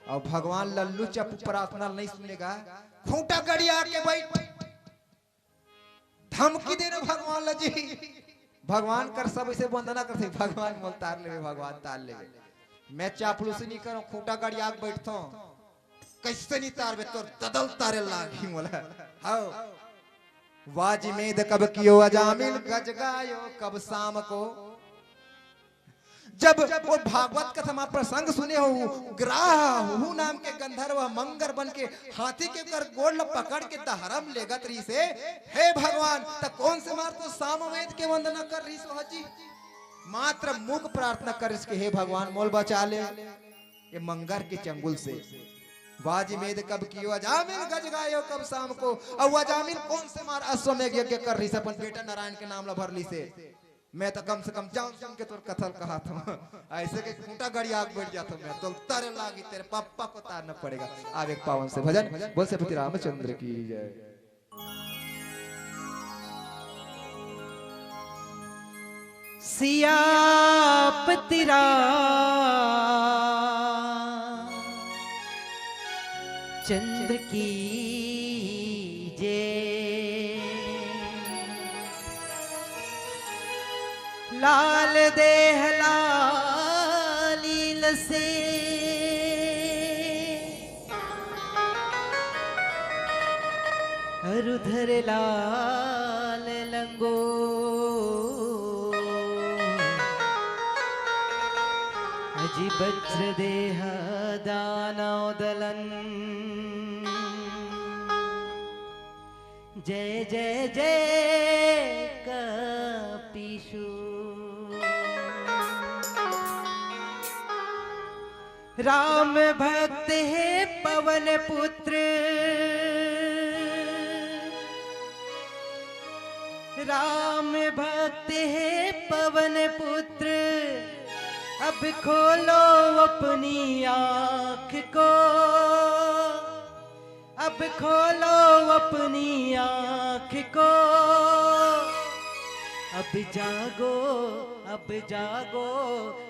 अउ भगवान लल्लू चप प्रार्थना नहीं सुनेगा, खूंटा गड़िया के बैठ। धमकी देना भगवान ला जी। भगवान कर सब ऐसे वंदना करथे, "भगवान मोल तार लेवे, भगवान तार लेवे।" मैं चापलूसी नहीं करूं, खूंटा गड़िया के बैठथों। कैसे नहीं तारबे, तोर ददल तारे लागी मोला। हाव। वाजिमेद कब कियो अजामिल, गज गायो कब शाम को। जब वो भागवत कथा मा प्रसंग सुने हो, ग्राह हूँ नाम के गंधर्व मंगर बन के हाथी के कर गोड़ ल पकड़ के दहरम लेगत रहिसे, हे भगवान, त कौन से मार तो सामवेद के वंदना कर रहिस हो जी? मात्र मुख प्रार्थना करिस के, "हे भगवान, मोल बचा ले ये मंगर के चंगुल से।" वाजिमेद कब कियो अजामिल, गज गायो कब शाम को। अउ अजामिल कौन से मार अश्वमेघ यज्ञ कर रहिस, अपन बेटा नारायण के नाम ल भर लिसे। मैं तो कम से कम जान सुन के तोर कथा ल कहाथों। ऐसे के खूंटा गड़िया के बैठ जाथों मैं। तो तारे लागी, तेरे पापा को तारना पड़ेगा। आप एक पावन से भजन बोल, श्रीपति रामचंद्र की जय। सियापति रामचंद्र की जय। लाल देह लालील से, हरुधर लाल लंगो। अजि वज्र देह दानव दलन। जय जय जय कपीशु। राम भक्त हे पवन पुत्र, राम भक्त हे पवन पुत्र, अब खोलो अपनी आँख को। अब खोलो अपनी आँख को, अब जागो, अब जागो,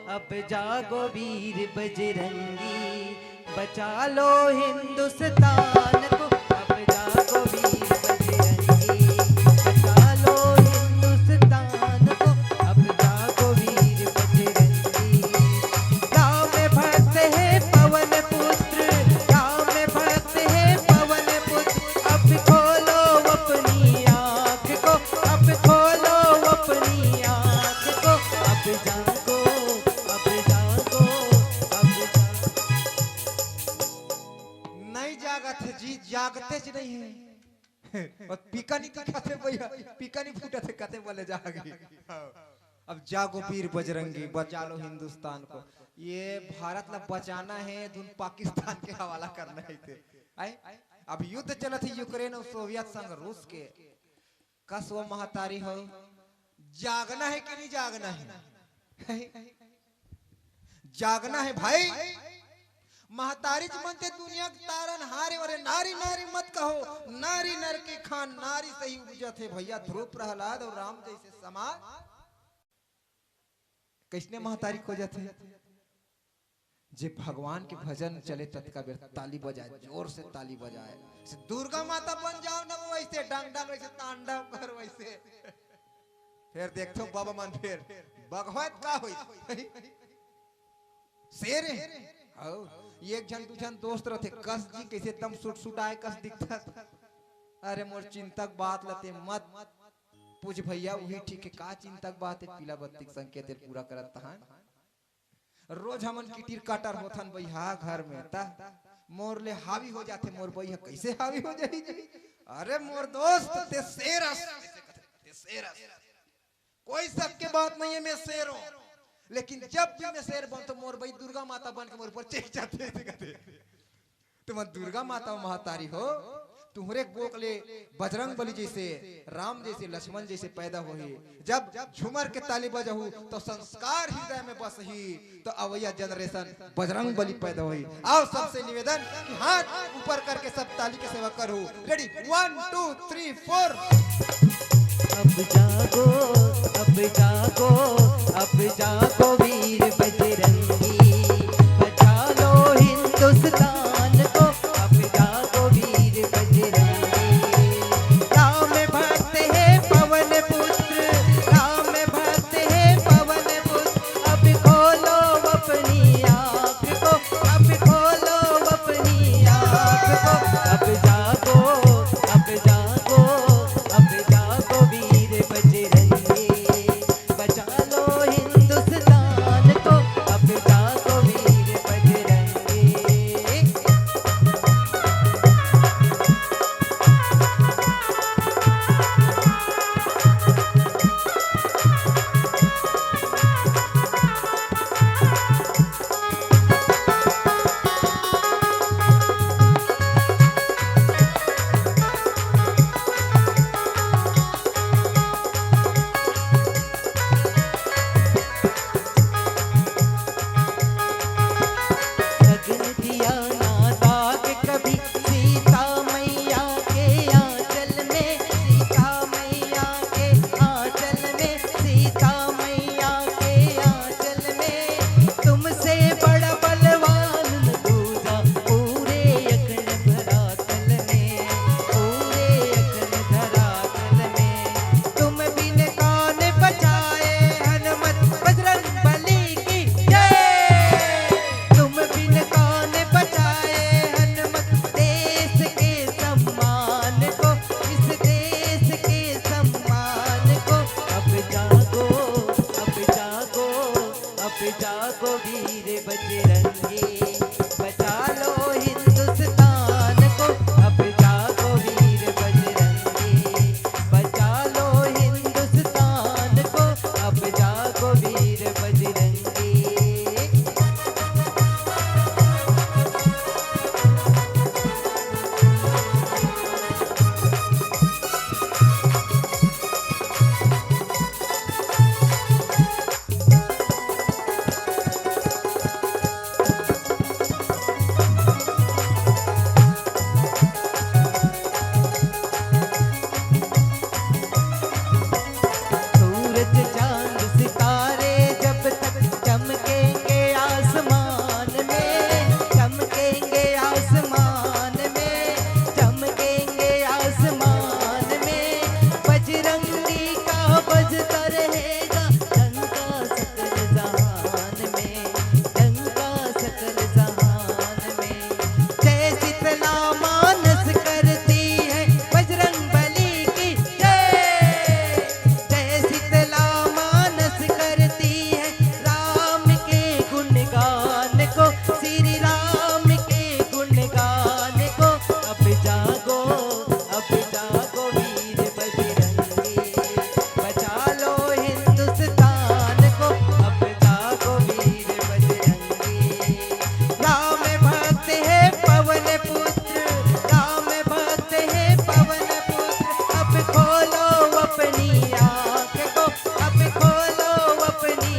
अब जागो वीर बजरंगी, बचा लो हिंदुस्तान को। अब जागो वीर बजरंगी, बचा लो हिंदुस्तान को। अब जागो वीर बजरंगी, राम भक्त हे पवन पुत्र, राम भक्त हे पवन पुत्र। अब खोलो अपनी आँख को, अब खोलो अपनी आँख को। अब जागो, अब जागो, अब जागो। नहीं जागत हे जी, जागते च नहीं हे। अउ पीका नहीं खाथे भैया, पीका नहीं फूटत हे, कते बले जागी। अब जागो वीर बजरंगी, बचा लो हिंदुस्तान को। ये भारत ला बचाना हे, धुन पाकिस्तान के हवाला करना हे ते। आय? अब युद्ध चलत हे यूक्रेन अउ सोवियत संघ रूस के। कस वो महतारी हो, जागना हे कि नहीं जागना हे? जागना हे भाई। महतारी जी मन ते दुनिया के तारन हारे, अरे नारी नारी मत कहो, नारी नर के खान, नारी से ही उपजत हे भैया। ध्रुव प्रहलाद अउ राम जइसे समाज। कइसने महतारी खोजत हे? जे भगवान के भजन चले ततका बेर ताली बजाए, जोर से ताली बजाए। से दुर्गा माता बन जाओ ना, वइसे डंग डंग, वइसे तांडव कर वइसे। फेर देखथो बाबा मन फेर बघवत का होई? शेर हे। हव, एक झन दू झन दोस्त रथे, कस जी कइसे एकदम सुट सुट आए कस दिखथस। अरे मोर चिंतक बात ल ते मत पूछ भैया, उही ठीक हे। का चिंतक बात हे? पीला बत्ती के संकेत ल पूरा करत तहन। रोज हमन किटिर काटर होथन बइहा घर में, त मोर ले हावी हो जाथे। मोर बइहा कइसे हावी हो जाही जी? अरे मोर दोस्त, ते शेर अस, ते शेर अस। कोई शक के बात नहीं है, मैं शेर हूँ, लेकिन जब भी मैं शेर बनथो, मोर बई दुर्गा माता बन के मोर ऊपर चढ़ जाथे, ऐसे कहथे। तुमन दुर्गा माता महतारी हो, तुंहरे कोख ले बजरंग बली जइसे, राम जइसे, लक्ष्मण जइसे पैदा होही। जब झूमर के ताली बजहू, तो संस्कार हृदय में बसही, तो अवइया generation बजरंग बली पैदा होही। आओ, सबसे निवेदन कि हाथ ऊपर करके सब ताली के सेवा करहू। Ready, one, two, three, four। अब जागो, अब जागो, अब जागो वीर बजरंगी, बचा लो हिंदुस्तान को। अब जागो वीर बजरंगी, राम भक्त है पवन पुत्र, राम भक्त है पवन पुत्र। अब खोलो अपनी आँख को, अब खोलो अपनी आँख को। अब जागो, अब जागो, अब जागो वीर बजरंगी, बचा लो हिंदुस्तान को। अब जागो वीर बजरंगी। गगन दिया ना दाग कभी सीता मैया के आंचल में, सीता मैया के आंचल में, सीता मैया के आंचल में। तुमसे बड़ा बलवान न दूजा पूरे अखंड धरातल में, पूरे अखंड धरातल में। तुम बिन कौन बचाए हनुमत बजरंग बली की जय। तुम बिन कौन बचाए हनुमत देश के सम्मान को, इस देश के सम्मान को। अब जागो, अब जागो, अब जागो वीर बजरंगी, बचा लो हिंदुस्तान को। अब जागो वीर बजरंगी, बचा लो हिंदुस्तान को। अब जागो वीर बजरंगी। सूरज चांद सितारे जब तक चमकेंगे आसमान में, चमकेंगे आसमान में, चमकेंगे आसमान में। बजरंगी का बजता रहेगा डंका सकल जहान में, डंका सकल जहान में। जय शीतला मानस करती है बजरंग बली की जय। जय शीतला मानस करती है राम के गुणगान को, श्री राम के गुणगान को। अब जागो, अब जागो वीर बजरंगी, बचा लो हिंदुस्तान को। अब जागो वीर बजरंगी, राम भक्त है पवन पुत्र, राम भक्त है पवन पुत्र। अब खोलो अपनी आँख को, अब खोलो अपनी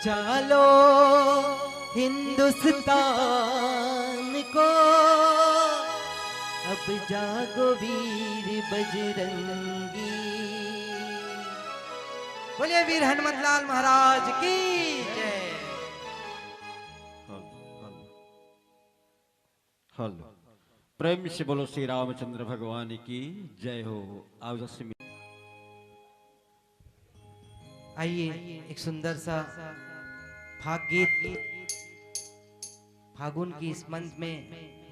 चालो हिंदुस्तान को, अब जागो वीर बजरंगी। बोलिए वीर हनुमंतलाल महाराज की जय। Hello, hello, hello. प्रेम से बोलो श्री रामचंद्र भगवान की जय हो। आओ जैसे आइए, एक सुंदर सा फाग गीत। फागुन की इस मंथ में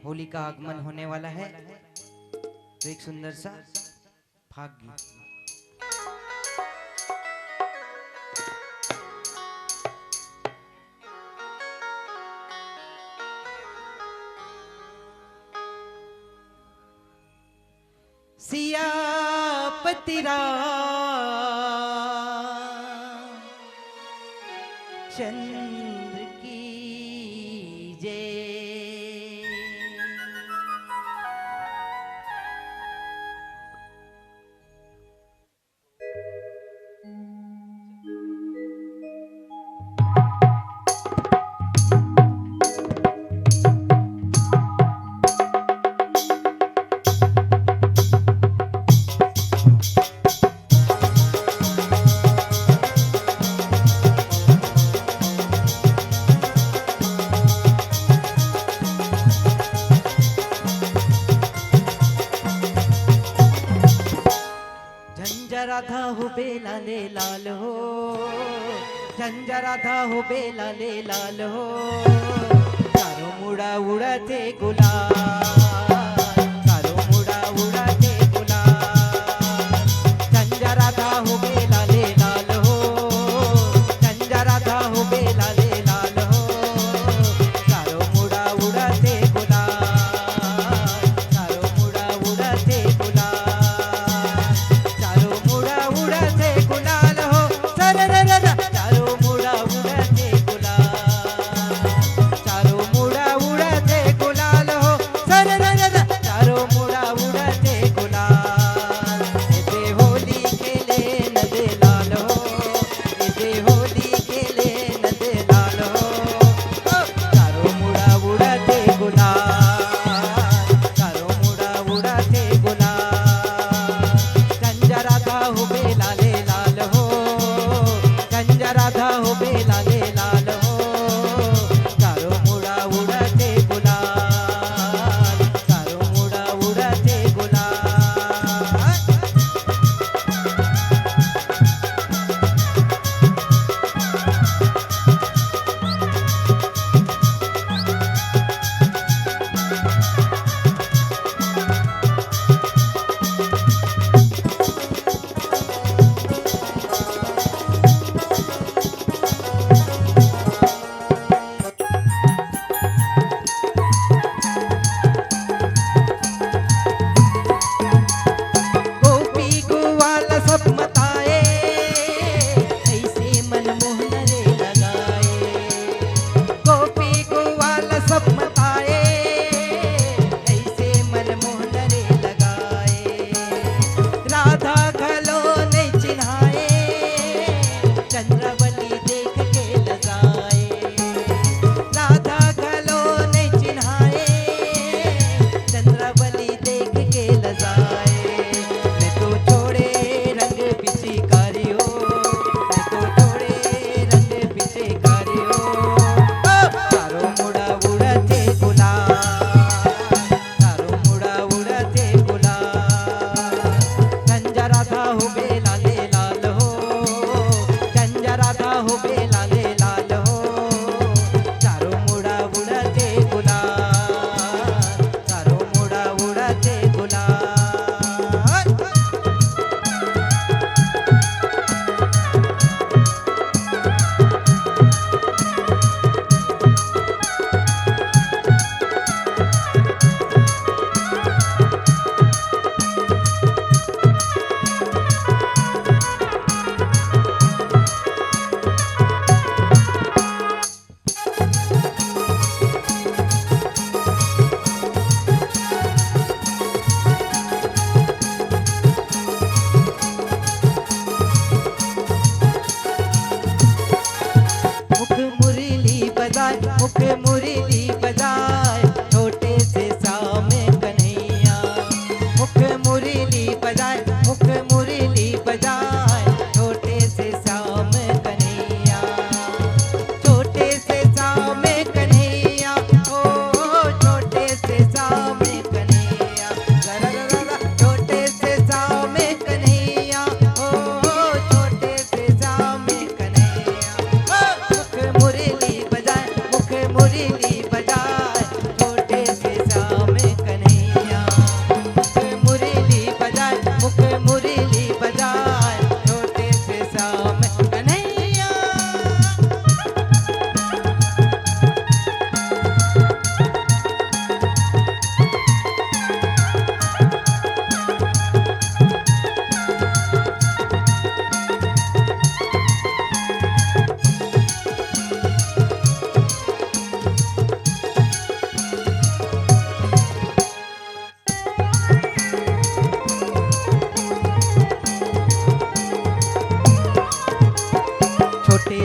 होली का आगमन होने वाला है, तो एक सुंदर सा फाग गीत। सियापति राम चंद्र की जय। झंझरा धा हो बेला ले लाल हो, झंझरा धा हो बेला ले लाल हो, चारों मुड़ा उड़त हे गुलाल, चारों मुड़ा उड़त हे गुलाल। झंझरा धा हो बेला ले लाल हो, झंझरा धा हो बेला ले लाल हो, चारों मुड़ा उड़त हे गुलाल, चारों मुड़ा उड़त हे गुलाल। चारों मुड़ा उड़त हे गुलाल हो, सर रे रे रे। चारों मुड़ा उड़त हे गुलाल, चारों मुड़ा उड़त हे गुलाल हो, सर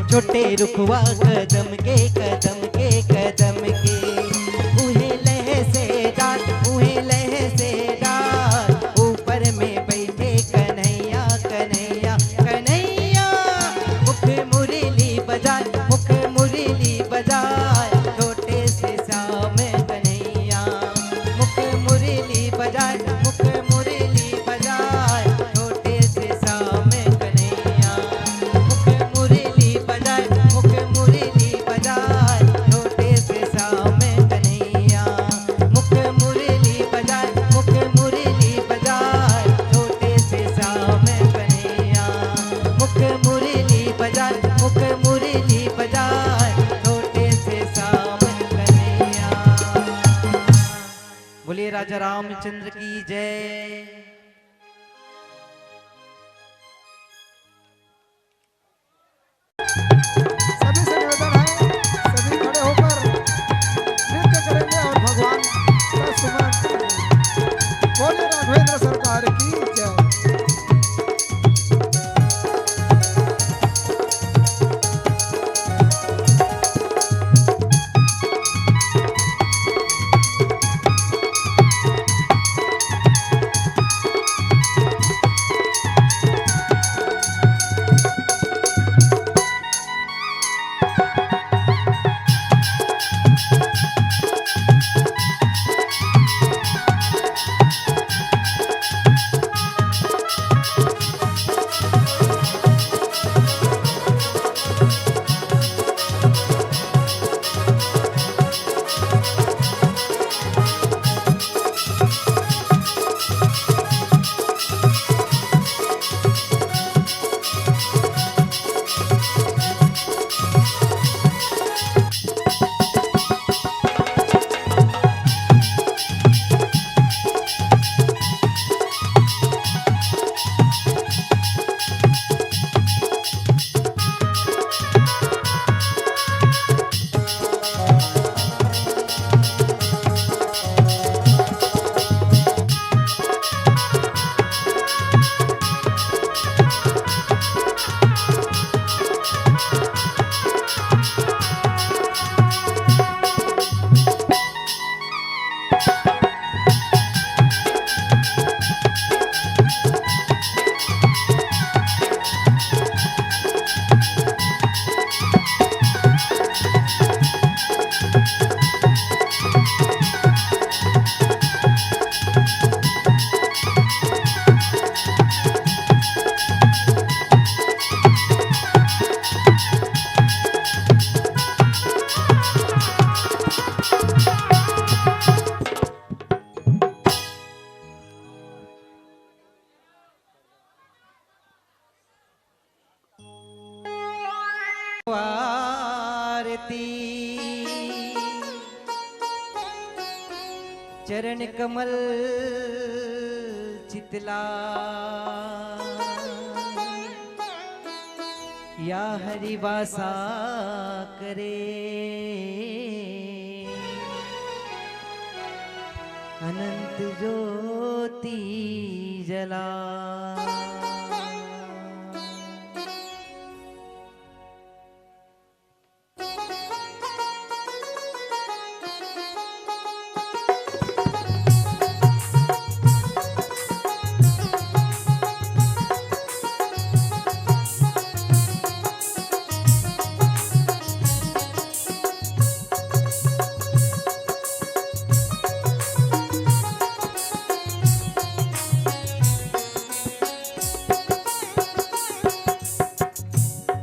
छोटे रुखवा कदम के, कदम के, कदम के। उहे लहसे डार, उहे लहसे डार, ऊपर में बैठे कन्हैया, कन्हैया, कन्हैया। मुख मुरली बजाए, मुख मुरली बजाए, छोटे से श्याम कन्हैया। मुख मुरली बजाए, मुख मुरली बजाए, छोटे से श्याम कन्हैया। मुख मुरली बजाए, मुख मुरली बजाए, छोटे से श्याम कन्हैया। मुख मुरली बजाए, मुख मुरली बजाए, छोटे से श्याम कन्हैया। मुख मुरली बजाए, मुख मुरली बजाए, छोटे से श्याम कन्हैया। बोलिए राजा रामचंद्र की जय। सभी से निवेदन है, सभी खड़े होकर नृत्य करेंगे और भगवान का सुमरन करेंगे। बोलिए राघवेंद्र सरकार की जय। आरती चरण कमल चितला, या हरि वासा करे अनंत ज्योति जला।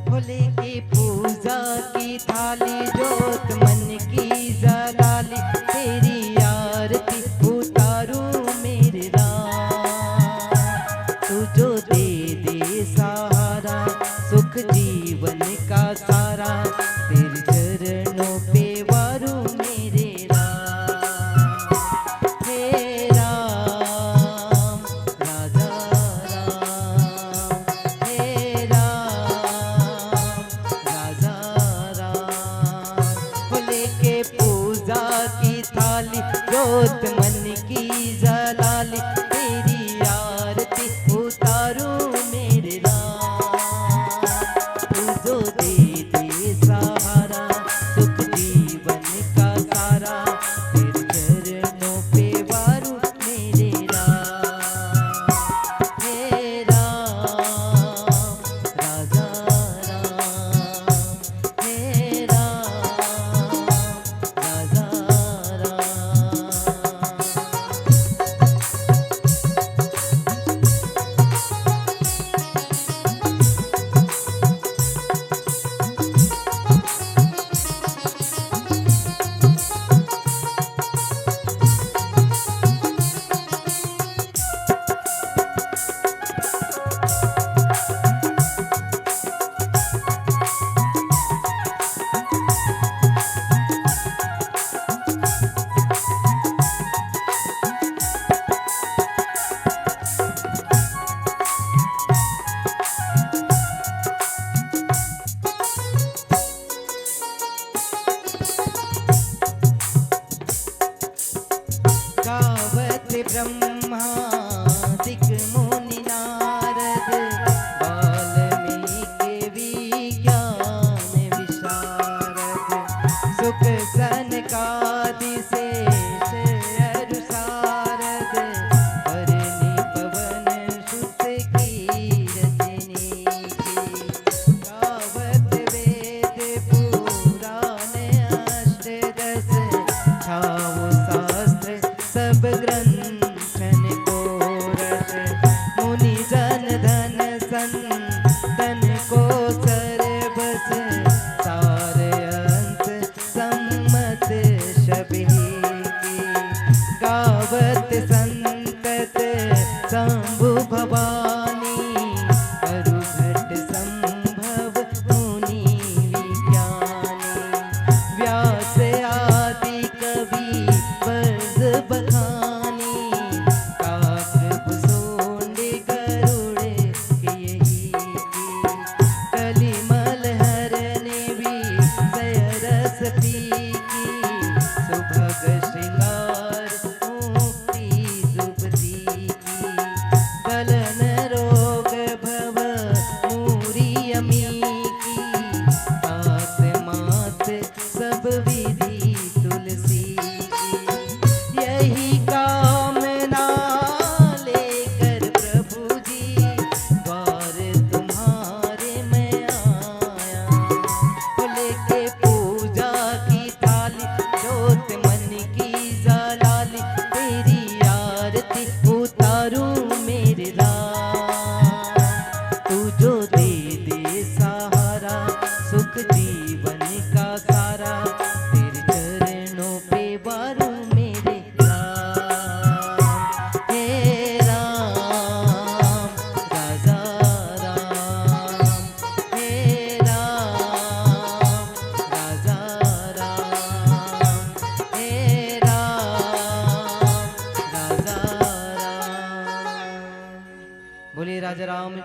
भोले की पूजा की थाली, जोत मन की जला ली, तेरी आरती उतारूं मेरे राम। तू जो दे दे सहारा, सुख जीवन का सारा, तेरे चरणों पे वारूं मेरे राम। हे राम, राजा राम, हे राम, राजा राम।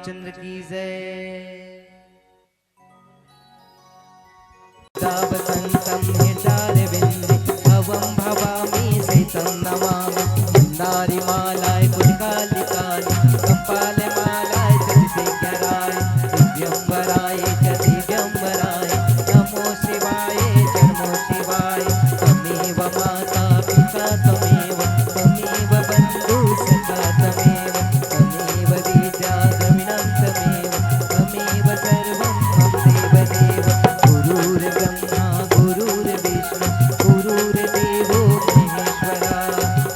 चंद्र की जय। वसन्तं हृदारविन्दे भवं भवामि सीतं नमामि। मन्दारमालाय पुष्कलिकाय कपालमालाय च दिव्यराय दिव्यम्बराय च दिव्यम्बराय नमो शिवाय च नमो शिवाय। त्वमेव माता पिता त्वमेव त्वमेव बन्धु सखा त्वमेव त्वमेव विद्या द्रविणं त्वमेव त्वमेव सर्वं मम देव देव। गुरुर्ब्रह्मा गुरुर्विष्णु गुरुर्देवो महेश्वरा।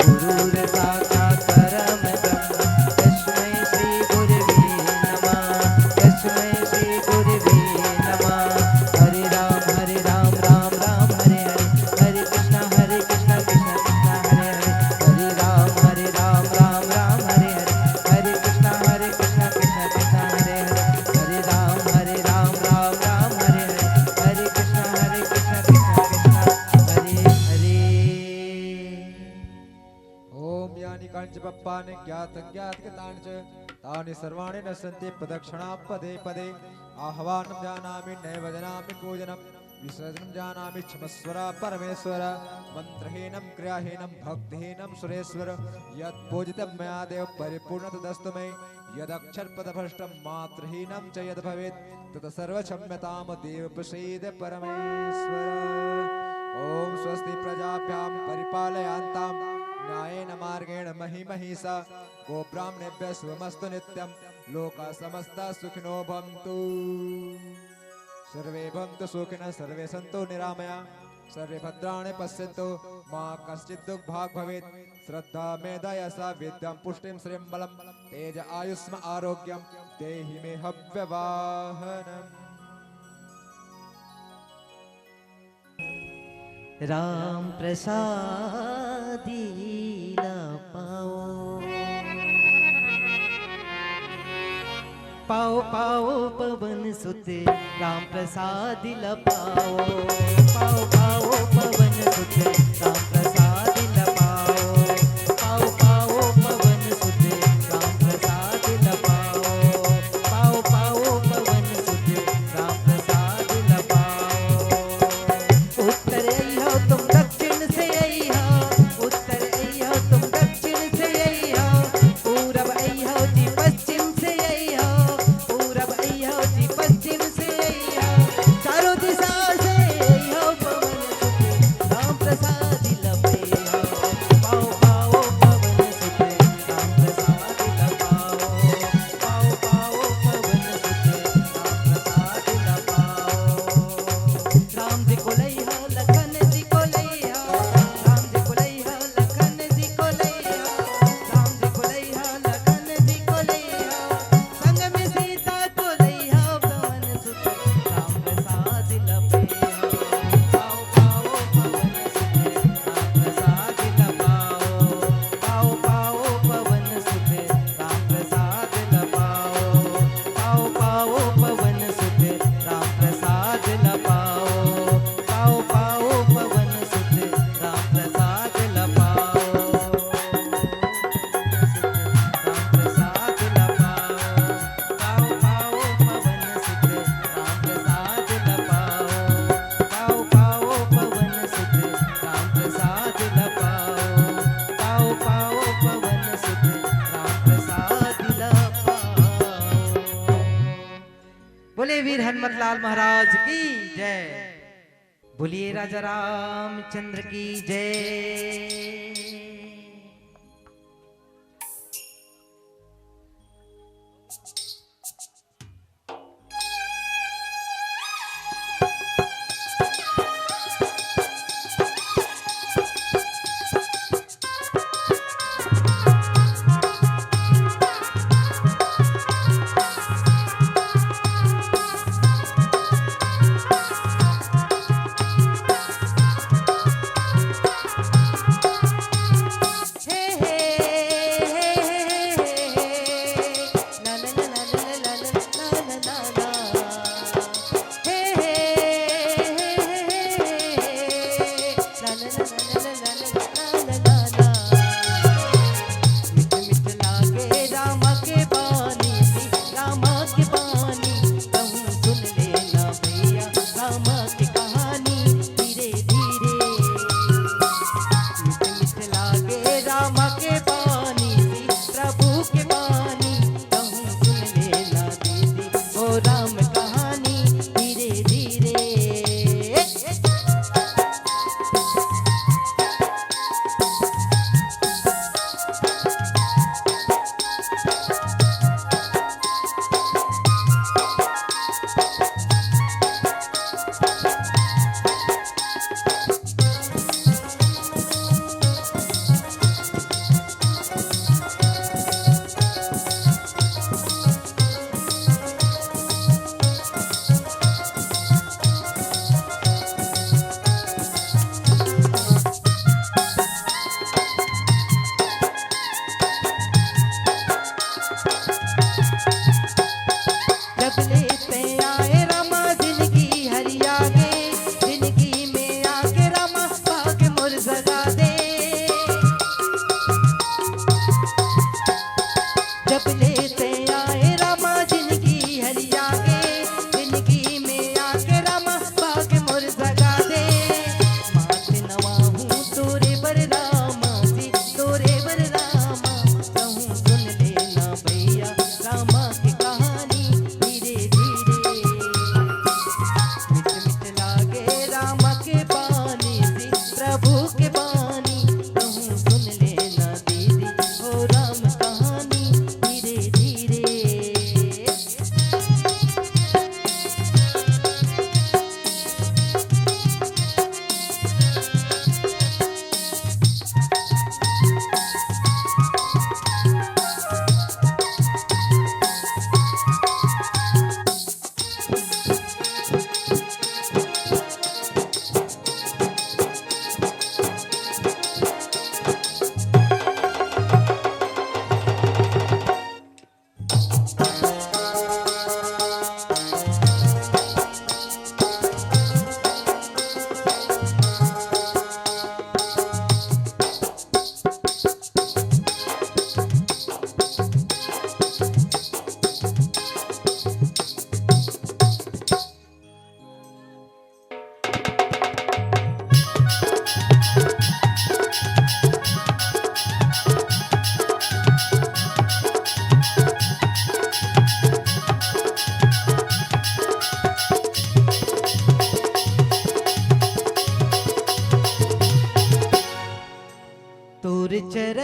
गुरुर्साक्षात् परं ब्रह्म तस्मै श्री गुरवे नमः। तस्मै श्री गुरवे नमः। हरे राम हरे राम राम राम हरे हरे। हरे कृष्णा हरे कृष्णा कृष्णा कृष्णा हरे हरे। हरे राम हरे राम राम राम हरे हरे। हरे कृष्णा हरे कृष्णा कृष्णा कृष्णा हरे हरे। हरे राम हरे राम राम राम हरे हरे। हरे कृष्णा हरे कृष्णा कृष्णा कृष्णा हरे हरे। ओम यानि कानि च पापानि ज्ञात अज्ञात कृतानि च तानि सर्वाणि नश्यन्ति प्रदक्षिणा पदे पदे। आह्वानं जानामि नैव जानामि पूजनं विसर्जनं जानामि क्षमस्व परमेश्वर। मन्त्रहीनं क्रियाहीनं भक्तिहीनं सुरेश्वर। यत् पूजितं मया देव परिपूर्णं तदस्तु मे। यदक्षरपदभ्रष्टं मात्रहीनं च यद् भवेत् तत् सर्वं क्षम्यतां देव प्रसीद परमेश्वर। ओम स्वस्ति प्रजाभ्यां परिपालयन्तां न्यायेन मार्गेण मही महिषा। गोब्राह्मणेभ्यः शुभमस्तु नित्यं लोकाः समस्ताः सुखिनो भवन्तु। सर्वे भवन्तु सुखिनः सर्वे सन्तु निरामया सर्वे भद्राणि पश्यन्तु मा कश्चित् दुःख भाग् भवेत्। श्रद्धा मेधा यशः विद्यां पुष्टिं श्रियं बलं तेज आयुष्म आरोग्यं देहि मे हव्यवाहनम्। राम प्रसादी ला पाओ। पाओ पाओ पवन सुत राम प्रसाद ल पाओ। पाओ पाओ पवन सुत राम प्रसाद ल पाओ। पाओ पाओ पवन सुत राम प्रसाद ल पाओ। पाओ पाओ पवन सुत राम प्रसाद ल पाओ। उत्तर अइहो तुम दक्षिण से अइहो। उत्तर अइहो तुम दक्षिण से अइहो। पूरब अइहो जी पश्चिम से अइहो। पूरब अइहो जी पश्चिम से अइहो। चारों दिशा से अइहो पवन सुत राम प्रसाद ल पइहो। पाओ पाओ पवन सुत राम प्रसाद ल पाओ। पाओ पाओ पवन सुत राम प्रसाद ल पाओ। राम जी को लइहा, लखन जी को लइहा, राम जी को लइहा, लखन जी को लइहा, राम जी को लइहा, लखन जी को लइहा, संग में सीता को लइहा, पवन सुत राम प्रसाद ल पइहा। पाओ पाओ पवन सुत राम प्रसाद ल पाओ। पाओ पाओ पवन सुत राम प्रसाद ल पाओ। पाओ पाओ पवन सुत राम प्रसाद ल पाओ। पाओ पाओ पवन सुत राम प्रसाद ल पाओ। राम प्रसाद ल पाओ। पाओ पाओ पवन सुत राम प्रसाद ल पाओ। पाओ पाओ पवन सुत राम प्रसाद ल पाओ। पाओ पाओ पवन सुत राम प्रसाद ल पाओ। बोले वीर हनुमत लाल महाराज की जय। बोलिए राजा रामचंद्र की जय।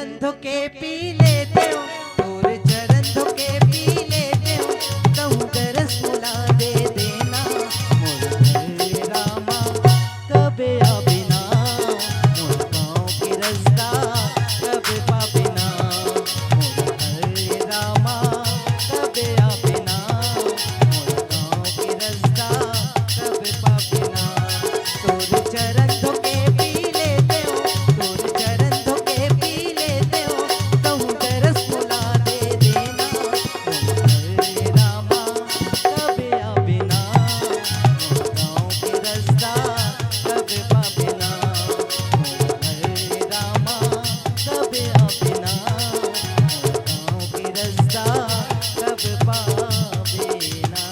धोके पी लेते हो, तोर चरण धोके पी लेते हो, कहूँ दरस मुला दे देना, मोर घर रामा, कबे आबे ना, मोर गाँव के रस्ता कबे पाबे ना, मोर घर रामा, कबे आबे ना, मोर गाँव के रस्ता कबे पाबे ना। तोर चरण धोके पी लेते हो, तोर चरण धोके पी लेते हो, कहूँ दरस मुला दे देना, मोर घर रामा, कबे आबे ना, मोर गाँव के रस्ता कबे पाबे ना, मोर घर रामा, कबे आबे ना, मोर गाँव के रस्ता कबे पाबे ना।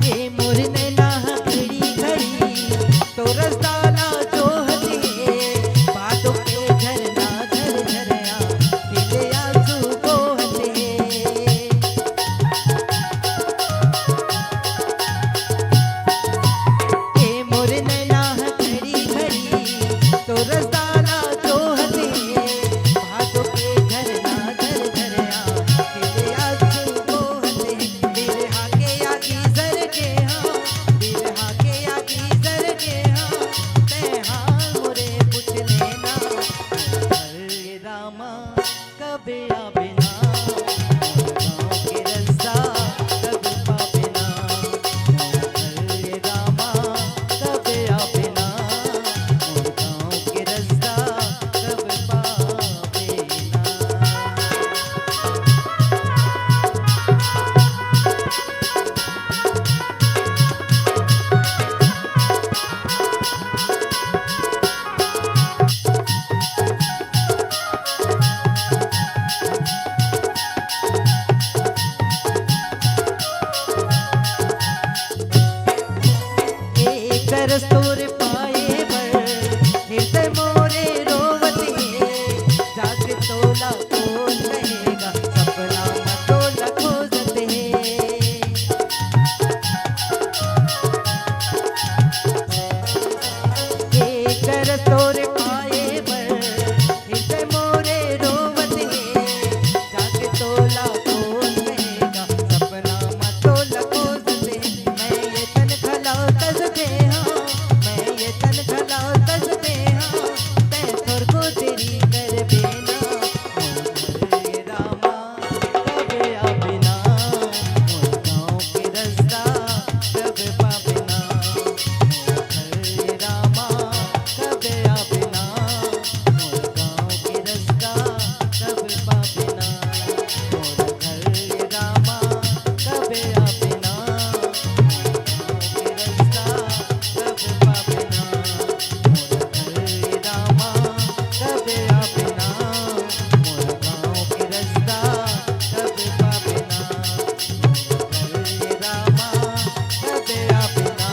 ए मोर नैना ह घड़ी घड़ी तोर रस्ता ला जोहत हे, भादो के झरना झरझरया, खिले आंसू बोहत हे। ए मोर नैना ह घड़ी घड़ी तोर रस्ता ला जोहत हे, भादो के झरना झरझरया, खिले आंसू बोहत हे। बिरहा के आगी जर गे हंव, बिरहा के आगी जर गे हंव, तैं हा मोरे पूछ लेना। मोर घर रामा, कबे आबे ना, मोर गाँव के रस्ता कबे पाबे ना, मोर घर रामा, कबे आबे ना, मोर गाँव के रस्ता कबे पाबे ना। ए दरस तोर पाए बर हृदय मोरे रोवत हे, जाके तोला कोन कहेगा, सपना म तोला खोजत हे। ए दरस तोर पाए बर हृदय मोरे रोवत हे, जाके तोला कोन कहेगा, सपना म तोला खोजत हे। मैं ये तन घलव तस दे हंव, मैं ये तन घलव तस दे हंव, तैं थोरको देरी करबे ना, मोर घर रामा, कबे आबे ना, मोर गाँव के रस्ता कबे पाबे ना, मोर घर रामा, कबे आबे ना, मोर गाँव के रस्ता कबे पाबे ना, मोर घर रामा, कबे आबे ना, मोर गाँव के रस्ता कबे पाबे ना, मोर घर रामा, कबे आबे ना, मोर गाँव के रस्ता कबे पाबे ना, मोर घर रामा, कबे आबे ना,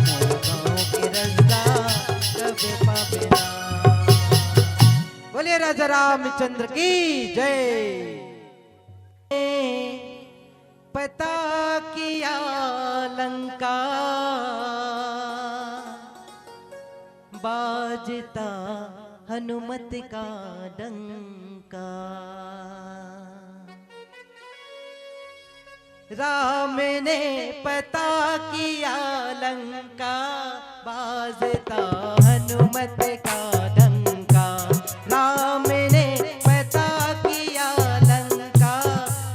मोर गाँव के रस्ता कबे पाबे ना। बोलिए राजा रामचंद्र की जय। पता किया लंका, बाजता हनुमत का डंका। राम ने पता किया लंका, बाजता हनुमत का डंका। राम ने पता किया लंका,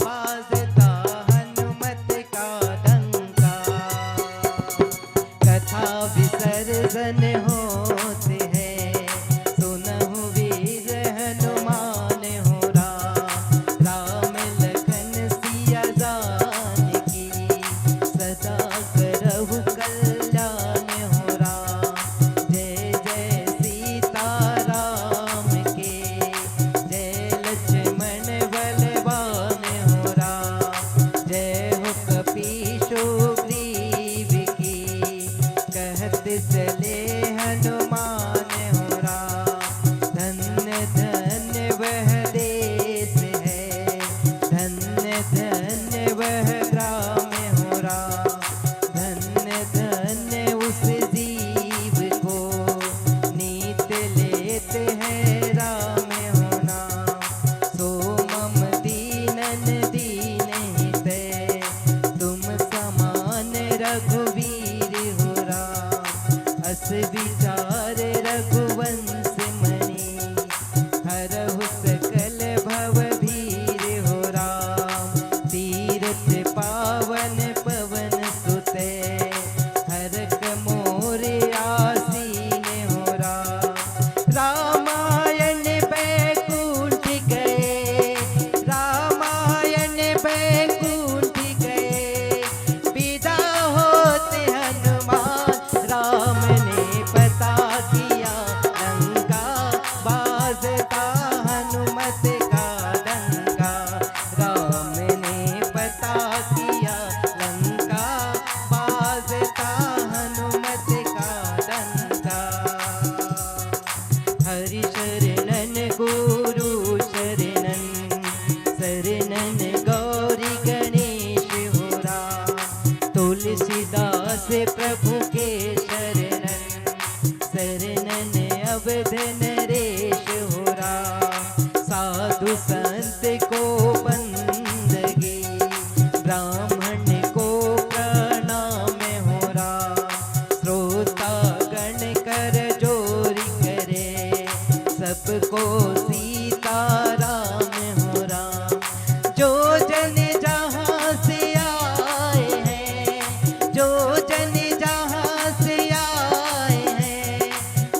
बाजता हनुमत का डंका। कथा विसर्जन होत हे, सुनहु वीर हनुमान हो राम। राम लखन सिया जानकी, सदा करहु कल्याण हो राम। जय जय श्री का डंका, राम ने पता किया लंका, बाजता हनुमत का डंका। हरि शरणन गुरु शरणन, शरणन गौरी गणेश हो राम। तुलसीदास प्रभु के शरणन, शरणन अवध नरेश हो राम। साधु संत को बंदगी, ब्राह्मण को प्रणाम हो राम। श्रोता गण कर जोरी करे, सबको सीताराम हो राम। जो जन जहाँ से आए हैं, जो जन जहाँ से आए हैं,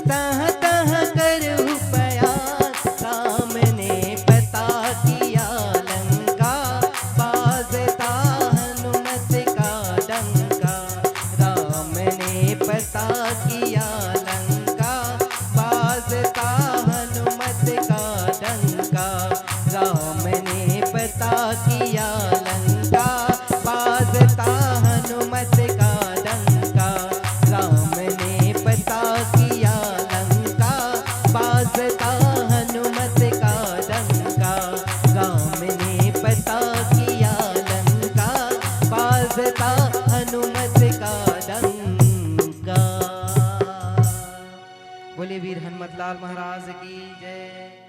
तह तह कर उपयास। राम ने पता किया लंका, बाजता हनुमत का डंका। राम ने पता किया लंका, बाजता हनुमत का डंका। राम ने पता किया लंका, बाजता हनुमत का डंका। राम ने पता किया लंका, बाजता हनुमत का डंका। राम ने पता किया लंका, बाजता हनुमत का डंका। बोले वीर हनुमत लाल महाराज की जय।